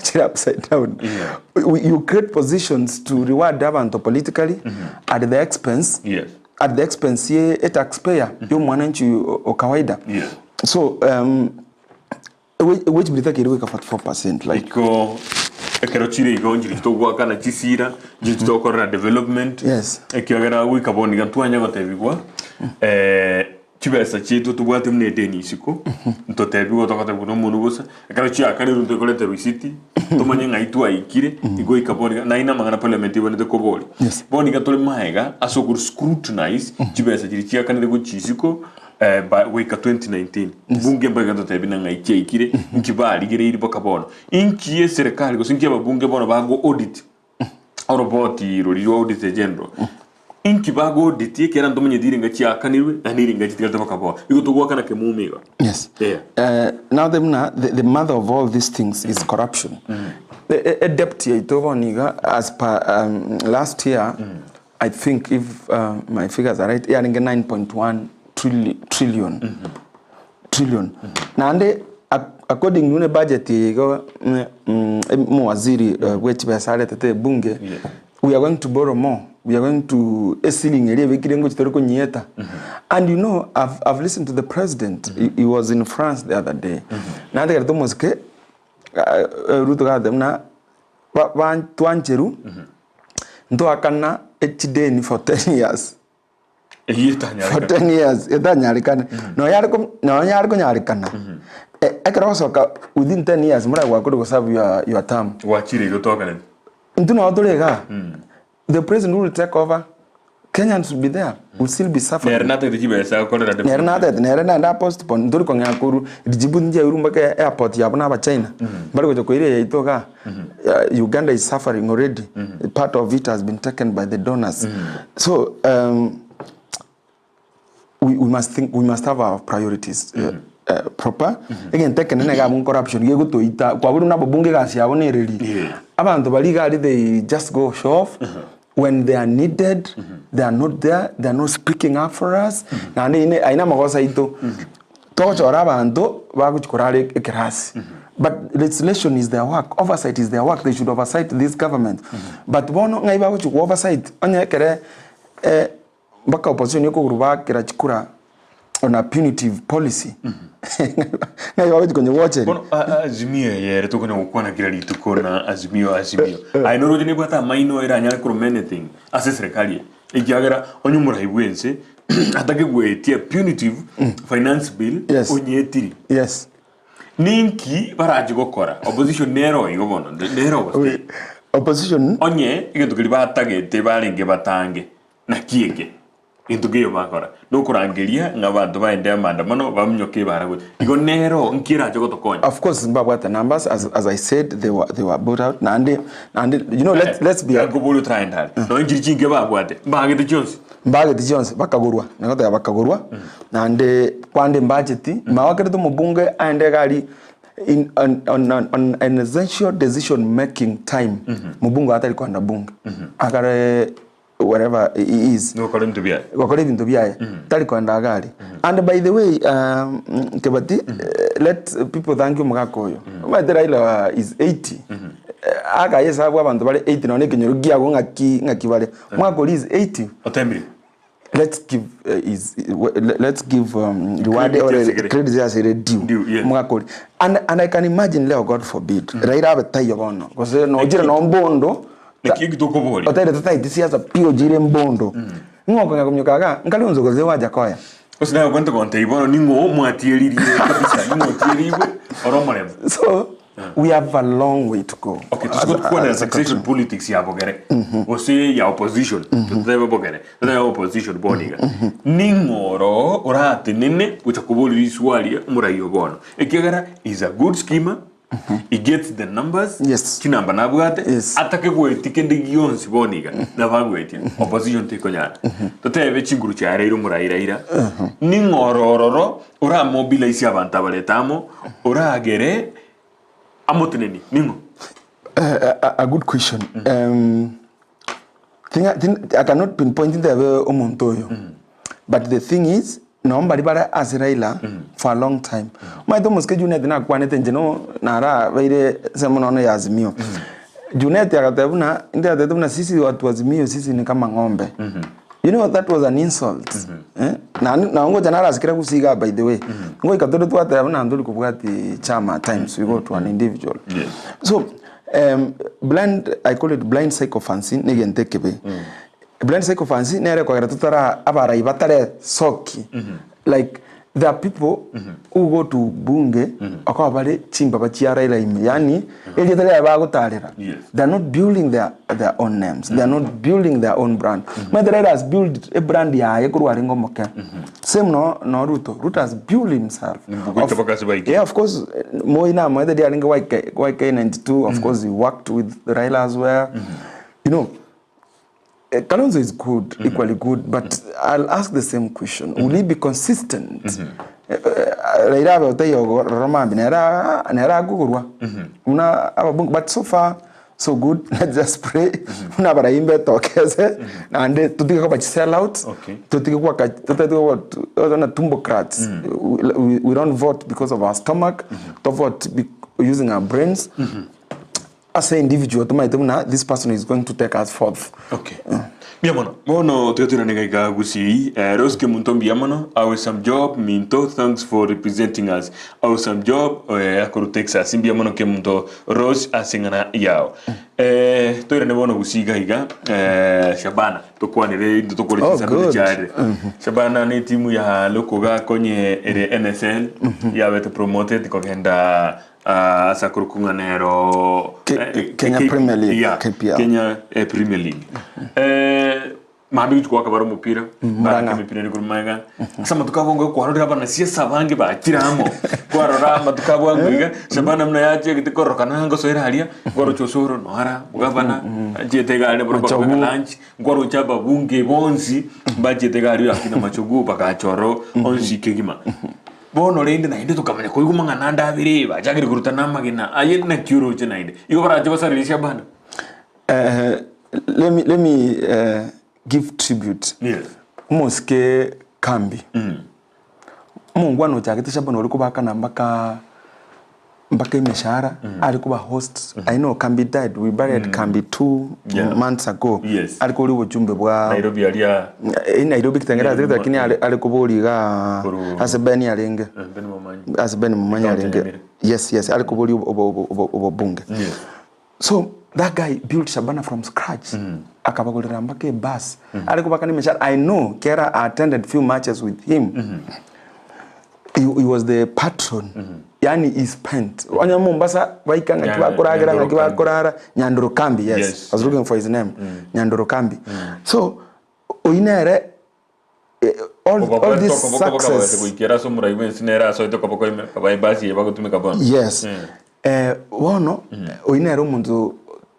chire upside down Yeah. you create positions to reward abanto politically at the expense Yes. at the expense ye e taxpayer ya omwananchi o kawaida Yes. so wage bill etakeire goika 44% like Iko ekero chire igo nchiri chitogoakana chisira nchiri chitogokorera development Yes. ekiagera goika bono iga ntwanya gotebigwa chibesa chiaito tobwate buna edeni isiko ntotebigwa togotebigwa na omonwe bosa ekero chiakarirwe ntokorete risiti tomanye ng'ai twaikire igo goika bono iga naende amang'ana parliament ebwenerete koboria. Yes. Bono iga tore maega ase okori scrutinize chibesa chiria chiakanire gochia isiko ba goika 2019 bunge mpaka egatotebi na ng'ai chiaikire nki barigereirie mpaka bono. Inki eserekari gose inki ababunge bono bago audit oroboti roria rwa auditor general inki bago audit ekero ntomanyeti ringa chiakanirwe naende ringa chitigarete mpaka bono. Igo togoakana kemumu iga. Yes. Yeah. Now the, muna, the mother of all these things is corruption. E, e debt yaito bono iga as per last year I think if my figures are right yarenge 9.1 trillion trillion naende according buna ebudget eye igo omowaziri bwe chibesa aretete ebunge we are going to borrow more we are going to eceiling eria ebekire ngochi tore konyieta and you know I've, I've listened to the president he was in France the other day nategerete omosike Ruto gagoteba buna twancheru ntoakana echideni for 10 years Eyio for etanyarekana. 10 years etanyarekane nonya are ko nonya are konyarekana ekero ogosoka within 10 years mura gwakore go serve your, your term Gwachire igo twakanete. intwe nabo tore igaa the president will take over Kenyans will be there will still be suffering Nere natagete chibesa agokorera nere development. natete nere naende apostpone ntori kong'ea korwa Djibouti nchiairwe mpaka airport yabo na abachina mbare gocha koira eyaito igaa Uganda is suffering already part of it has been taken by the donors so we, we must think we must have our priorities proper egento ekenene iga abwo corruption gegotoita kwaborwa na ababunge egasi yabo nereri Yeah. abanto baria iga aria they just go show off when they are needed they are not there they are not speaking up for us naende ine aye namagoso aito togochora abanto bagochi korara ekerasi but legislation is their work oversight is their work they should oversight this government but bono ng'ai bagochi go oversight onye ekere mpaka opposition ekoguru bakera chikura on a punitive policy ng'ai bagochi konyewocheria Bono Azimio eye ere tokona gokwana kera rituko na Azimio Azimio. Aye noroche nebwate amaino eranyare koroma anything ase eserekari eye. Ekiagera onye omorai bwense atake goetia punitive finance bill Yes. onyetiri. Yes. Ninki barachi gokora? Opposition nero igo bono nero gose. Opposition Onye egento keria batagete barenge batange naki eke? Gento keiyo bakora nokorangeria ng'a abanto baende amaandamano baminyoke ebara gocha. Igo nero nki erache gotokonya? Of course mbabwate numbers as, as I said they were, they were bought out naende naende you know let's, let's be Nkoboria otraende are. Nonya nchiri chinke babwate, mbagete chionsi. Mbageti chionsi bakagorwa nagoteba bakagorwa naende kwande embudget mawakerete omobunge aende iga aria. In, on, on, on, on an essential decision making time mobunge atari kogenda bunge akare wherever he is Nokora ebinto biaye. gokora ebinto biaye tari kogenda iga aria. And by the way um, Kebati eh, let people thank you omogaka oyo omanyete Raila is 80 Eh, akaye esabu abanto bare 80 nonya ekenyoro kiago ng'aki ng'aki bare omwaka oria is 80 Otembire. let's give uh, is let's give um, reward Credit or ase credit ase ere due Due, yeah. omogaka oria and, and I can imagine leo God forbid Raila abe taiyo bono gose nojire nombondo Naki egitokoboria. otaire totaiti siasa pi ojire mbondo ng'o okong'ea kominyoka iga nkare onsi gose gwacha koya Gose naye okonyete gontebia bono ning'o mwatieririe kabisa, ning'o otierigwe ore omoremo. So we have a long way to go. Okay, As- tusiko as tukwanera a succession country. politics ya bogere gose ya opposition totebe bogere totebe opposition bono iga ning'o oro oratenene gocha koboria riswali omorai o bono ekiagera is a good schemer he gets the numbers Yes. chinamba nabwate Yes. atake goetia kende gionsi bono iga nabo agoetia opposition tekonyara totebe chinguru chiareire omorai Raila ning'o oro ororo oramobilize abanto abarete amo oragere amotenenie ning'o? A, a, a good question. Um, thing, thing, I cannot pinpoint ntebe omonto oyo. But the thing is, nabo mbari bare ase Raila for a long time. Omanyete omosike Junet nakwanete inche no narabeire ensemo nono ya Azimio. Junet agateba buna, inde atebete buna sisi watu wa Azimio sisi ni kama ng'ombe. You know that was an insult. Eh? Na na ngocha narasikira gusii igaa by the way. Ngoika tore twateba buna ntori kobwati chama at times we go to an individual. Yes. So um, blind I call it blind sycophancy ne egento ekebe. Blind sycophancy nere ekogera totara abarai batare soki. Like there are people who go to bunge okoba bare chimbaba chia Raila ime yaani erieta riaye bagotarera. Yes. They are not building their, their own names. They are not building their own brand. Maete Raila has built a brand yaye korwa arenge omoke. Same no, no Ruto. Ruto has built himself. Goika Of- bakase baike. Yeah, of course, eh, Moi namoete riarenge YK, YK92. Of course, he worked with Raila as well. You know, eh, Kalonzo is good, equally good, but I'll ask the same question. Will he be consistent? Eh, eh, Raila abe otaiyo rora mambia, nere nere akogorwa. Buna ababunge, but so far so good. Let's just pray. Buna abarai mbetokeze, naende totige koba chi-sellouts, Okay. totige kwaka totige koba na tumbocrats. We, we, we don't vote because of our stomach, to vote be, using our brains. Ase individual tomaete buna this person is going to take us forth. Okay. Mbuya mono. Bono tiga toirane gaiga Gusii. Eh, Rose Kemunto mbuya mono. Awesome job Minto, thanks for representing us. Awesome job eh, akorwa Texas. Mbuya mono Kemunto Rose ase eng'ana yao. Eh, toirane bono Gusii iga iga. Eh, Shabana tokwanere intwe tokore Oh, chinsa mbere good. chiarire. Shabana ne timu ya Lokoga konye ere NSL yabete promoted kogenda Ah, ase akorokwa ng'a nero Ke- Kenya Premier League, yeah, KPL. Kenya eh, Premier League. Eh, mambia gochia goaka bare omopira Murang'a. barake emepira ere korwa magega ase amatuko abo ngoe kwarorire abanasiasa abange bachire amo kwarora amatuko abo ango iga Shabana buna yachegete kororokana ngosoera aria nkwaroche Osoro noara omogabana achiete iga aria barabwo Machogu. bakobeka lunch nkwaroche ababunge bonsi mbachiete iga aria akina Machogu bagacha oro onsi kegima Bono rende naende tokamanya koigwa mang'ana ande abere, bachakire korutana amagena aye naki oroche naende. Igo barache basarerie Shabana. Eh, let me, let me eh, give tribute Yes. omosike kambi omongwana ochagete Shabana ore kobakana mpaka mpaka emeshahara are koba host I know Kambi died we buried Kambi 2 Yeah. months ago Yes. are kori obochumbe bwa Nairobi aria Eh, Nairobi kitengera Nairobi ase lakini are are kobori iga Koru- ase Ben arenge Eh, Ben Momanyi. ase Ben Momanyi County arenge Nyamira. yes yes are kobori obo obo obo obobunge Yes. so that guy built Shabana from scratch akabagorera mpaka ebus are kobaka nemeshahara I know kera I attended few matches with him he, he was the patron yani he spent onye Mombasa baika ng'aki Nya- bakoragera Nyandoro ng'aki Kambi. bakorara Nyandoro Kambi yes. Yes. I was looking for his name Nyandoro Kambi so oyio nere eh, all, all this success goikera ase omorai bwensi nere asoete okoboko ime akaba ebasi eye bagotumeka bono yes eh, bono oyio nere omonto.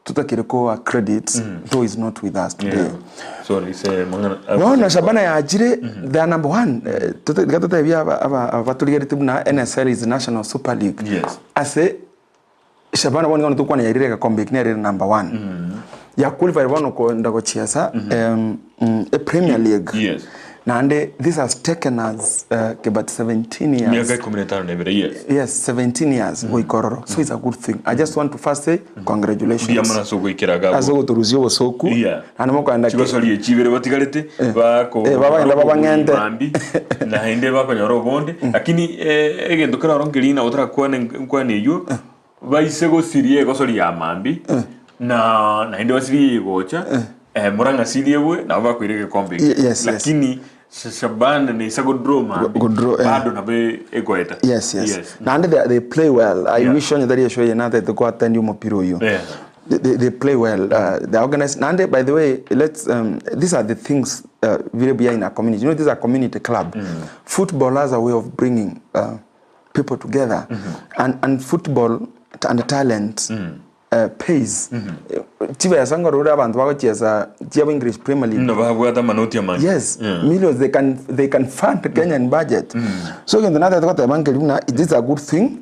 Totakire koa credit though he's not with us today. Yeah. Sorry, se mang'ana. Bono Shabana yachire they are number one. Eh, Tiga totebie aba aba abaturigereti buna NSL is National Super League. Yes. Ase Shabana bono nigo tokwana yairire egekombe eki nere ere number one. Ya qualify bono koenda gochiesa e Premier League. Yes. Naende this has taken us about 17 years. Miaka ikumi na etano na ebere, yes. Yes, 17 years goika ororo. So it's a good thing. I just want to first say congratulations. Mbuya mono ase ogoikera iga Ase abwo. ogotorusia obosoku. Yeah. Naende mokoenda ki- Chigosori echi ibere batigarete, bako Eh, babagenda babang'ente. mambi, naende bakonyora obonde. Lakini eh, egento kere oro nkeri nabo torakwane nkwane eywo, baise gosiria egosori ya mambi, na naende basirie eyegocha, eh, morang'asirie ebwe, nabo bakoira egekombe eke. Ye- yes, yes. Lakini Shabana neisa godraw mambi, Go- godraw, eh. bado nabo egoeta. Yes, yes. Naende they, they play well. I Yeah. wish onye tari eshow eye natete ko attend omopira oyio. Yeah. They, they, they play well. They organize. Naende, by the way, let's these are the things bire buya in a community. You know, this is a community club. Football has a way of bringing people together. And, and football and talent pays. Chibesa nkorora abanto bagochiesa chiabo English Premier League. Buna babwate amanoti amange. Yes, Yeah. millions they can fund Kenyan budget. So egento natete goteba nkeri buna it is a good thing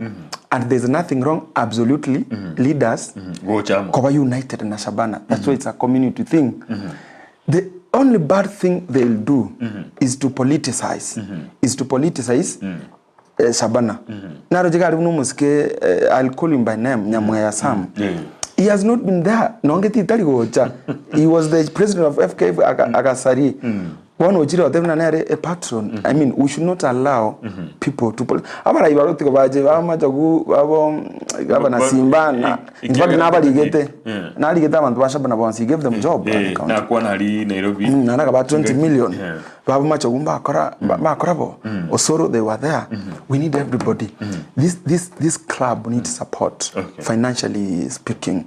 and there's nothing wrong absolutely leaders Gocha amo. koba united na Shabana. That's why it's a community thing. The only bad thing they'll do is to politicize. Is to politicize Shabana. Naroche kare buna omosike eh, I'll call him by name Nyamweya Sam. Yeah. He has not been there. Nonge titari gocha. He was the president of FKF agasari. Bono ochire goteba buna nere a patron. I mean, we should not allow people to pol abarai baria tiga bache bamachagu babo gavana Ba- Simba na in fact nabarigete. Yeah. Narigete abanto ba Shabana bonsi. He gave them job at the Eh, county. nakwana aria Nairobi. Naende akabaa 20 million. Yeah. Babo machogu mbakora mbakora bo. Osoro they were there. We need everybody. This this this club needs support Okay. financially speaking.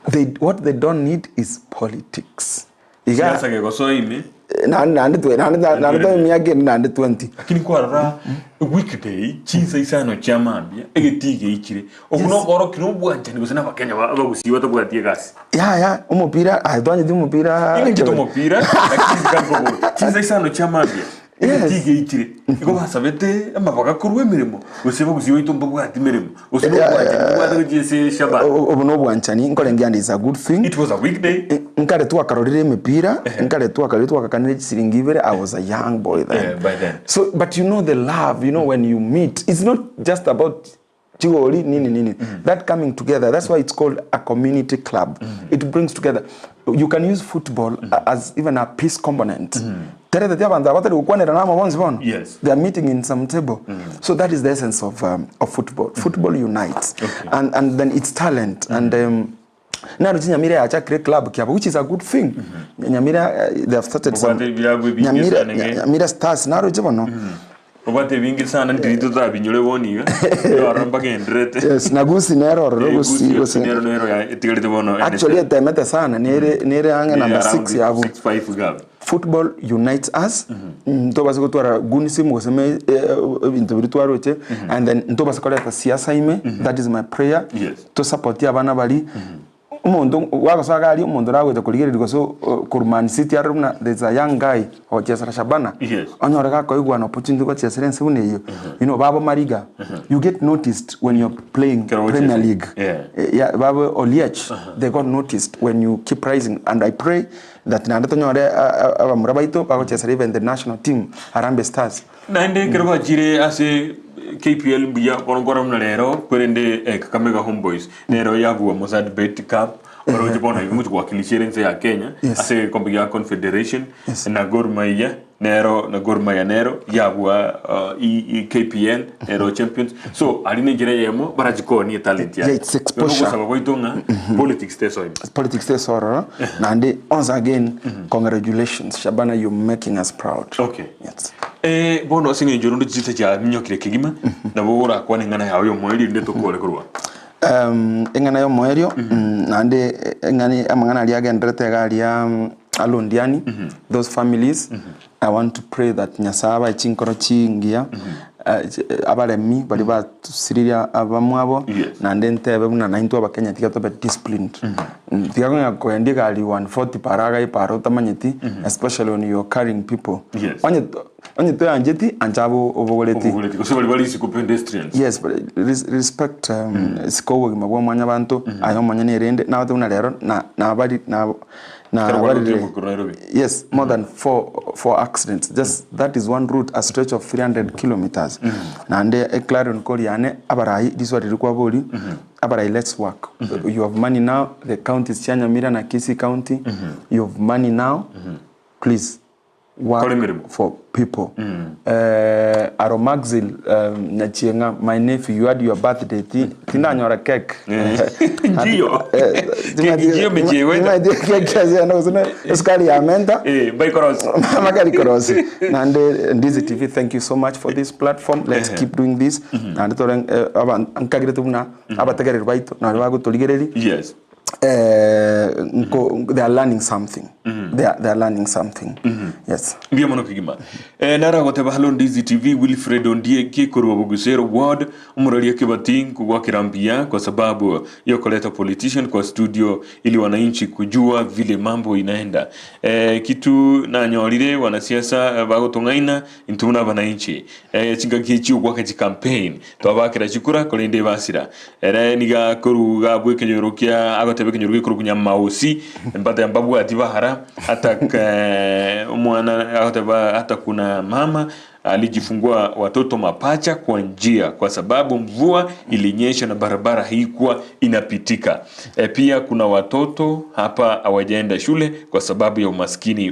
They what they don't need is politics. Iga Siasa gegosoa ime. naende naende twe naende naende twe emiaka ende naende 20. Lakini kwarora weekday chinsa isano chia mambia egetii geichire obu nokorokia nobwanchani gose na abakenya abagusii batabwati egasi. Yaya omopira aye twancheti omopira Ing'anchete omopira lakini tiga chinsa isano chia mambia Yes. egetii geichire igo basabete amabaga korwa emeremo gose abagusii baito mbabwati meremo gose Yeah, nobwanchani mbobwate gochia ase Shabana. Obo nobwanchani nkorenge and is a good thing. It was a weekday. Nkare twakarorire emepira, nkare twakarorire twagakanire chisiringi ibere, I was a young boy then. Yeah, by then. So, but you know the love, you know when you meet, it's not just about chigori, nini, nini. That coming together, that's why it's called a community club. It brings together. You can use football as even a peace component. Terete abantu abatari gokwanera namo bonsi bono. Yes. They are meeting in some table. So that is the essence of football. Football unites. Okay. And then it's talent. And naro Nyamira yachakire club kiabo, which is a good thing. Nyamira, they have started some Obwate ebilabu ebinge Nyamira, sana nge. Nyamira Stars naro bono. Obwate ebinge sana ndiri totabinyore bono iga. Ororo mbagenderete. Yes, na gusi nero ororo gusi gusi. Nero nero ya etigarete bono. Actually etemete sana nere nere ange number 6 yabo. 6 5 gabe. Football unites us. Ntobase gotwara gunisimu goseme ebinto biri twaroche and then ntobase koreta siasa ime. That is my prayer. Yes. To support abana bari. Omonto wagosoa aria omonto oragocha korigereria gose korwa Man City arore buna there's a young guy ogochesera Shabana. Yes. Onyore gakoigwa an opportunity gochesera ense buna eyio. You know, babo Mariga, you get noticed when you're playing Kero gochesa. Premier League. Yeah. Yeah, babo Oliech, they got noticed when you keep rising. And I pray that naende tonyore abamura baito bagochesera even the national team, Harambee Stars. Naende ekero bachire ase KPL mbuya bono nkora buna rero kwerende Kakamega Homeboys nero yabua Mozzart Bet Cup oroche bono igo ngochi gowakilisha ense ya Kenya Yes. ase egekombe gia Confederation Yes. na Gor Mahia nero na Gor Mahia nero yabua KPL nero champions so aria na enchera eyemo barachikonie etalent yaye Yeah, it's exposure. Ogosaba gwaito ng'a politics tesoime Politics tesororo naende once again congratulations Shabana, you're making us proud. Okay. Yes. Eh, bono ase eng'encho rende chinsa chiaminyokire kegima, nabo orakwane eng'ana yao y'omoerio rinde tokore korwa. Eng'ana y'omoerio naende eng'ana amang'ana aria agenderete iga aria a Londiani, those families, I want to pray that Nyasaye abae chinkoro chingiya. abaremi baria batusiririe abamwabo, Yes. naende ntebe buna naintwe abakenya tiga tobe disciplined. Tiga konya kogendia egari 140 para iga epara otamanyeti, especially when you are carrying people. Yes. Onye onye toyancheti ancha abe obogoreti. Obogoreti gose baria bare isiko pedestrians. Yes, but respect isiko obogima bwa mwanyabanto, aye omonyene erende, nagote buna rero na nabari na Ekero nabarire gwarutirwe korwa Nairobi. Yes, more than four accidents. Just that is one route, a stretch of 300 kilometers. Naende eclarion call yane abarai riswali riria kwaboria, abarai let's work. You have money now, the counties chia Nyamira na Kisii county, you have money now, please Kora work emeremo. for people. Aro Maxil Nyachieng'a, my nephew, you had your birthday, ti tindanyora cake. Njiyo. Keki njiyo mechie goeta. Keki ase gose ne esukari ya menta. Eh, baikorosi. Makari korosi. Naende Ndizi TV, thank you so much for this platform. Let's keep doing this. Naende tore nkagirete buna abategereri baito nari bagotorigereria. Yes. Nko they are learning something. They are learning something. Yes. Mbuya mono kegima. Eh, nara goteba halo Ndizi TV Wilfred Ondieki korwa Bogusero Ward omoraria Kibati nkogwakera mbuya kwa sababu yokoreta politician kwa studio ili wananchi kujua vile mambo inaenda. Eh, kitu nanyorire wanasiasa bagotong'aina intwe buna abananchi eh, chingaki echi ogwaka chicampaign twabakera chikura korende ebasira ere niga koruga bwa ekenyoro kia agoteba ekenyoro gekorokwa Nyamausi mbate mbabwati bahara hata omwana agoteba hata kuna mama alijifungua watoto mapacha kwa njia kwa sababu mvua ilinyesha na barabara haikuwa inapitika. E, pia kuna watoto hapa hawajaenda shule kwa sababu ya umaskini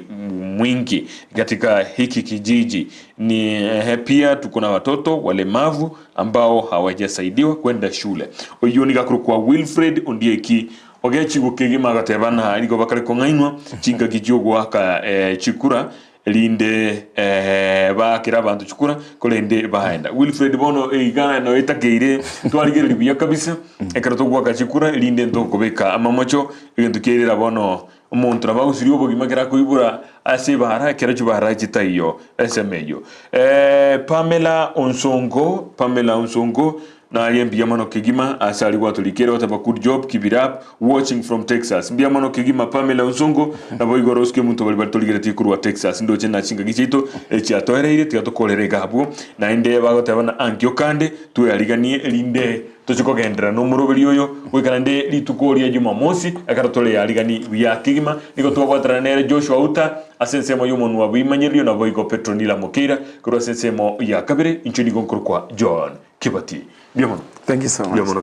mwingi katika hiki kijiji. Ni pia tuko na watoto walemavu ambao hawajasaidiwa kwenda shule. Oyio nigo akorokwa Wilfred Ondieki Ogechigo kegima agateba na nigo bakare kong'ainwa chingaki chiogoaka chikura Erinde baakere abanto chikura, korende baenda. Wilfred bono iga noetakeire twarigereria buya kabisa ekero togoaka chikura erinde ntokobeka amamocho egento kiairera bono omonto nabo agosiria obogima ekero akoibora ase ebara ekero chibara chitaiyo ensemo eyio. Pamela Onsongo Pamela Onsongo Naye mbuya mono kegima ase aria gwatorikire goteba good job keep it up watching from Texas mbuya mono kegima Pamela Onsongo naboigo Rose Kemunto baria batorigeretie korwa Texas ndoche na chingaki chiaito echiatoereire tiga tokorere iga abwo naende bagoteba na ankio kande tweariganie erinde toche kogenderera nomoroberi oyo goika naende rituko ria Jumamosi ekero torearigani buya kegima nigo twabwaterana nere Joshua Outa ase ensemo y'omonwa bw'imanyererio naboigo Petronila Mokeira korwa ase ensemo ya kabere inche nigo nkorokwa John Kibati. Mbuya mono. Thank you so Mbuya much. mono.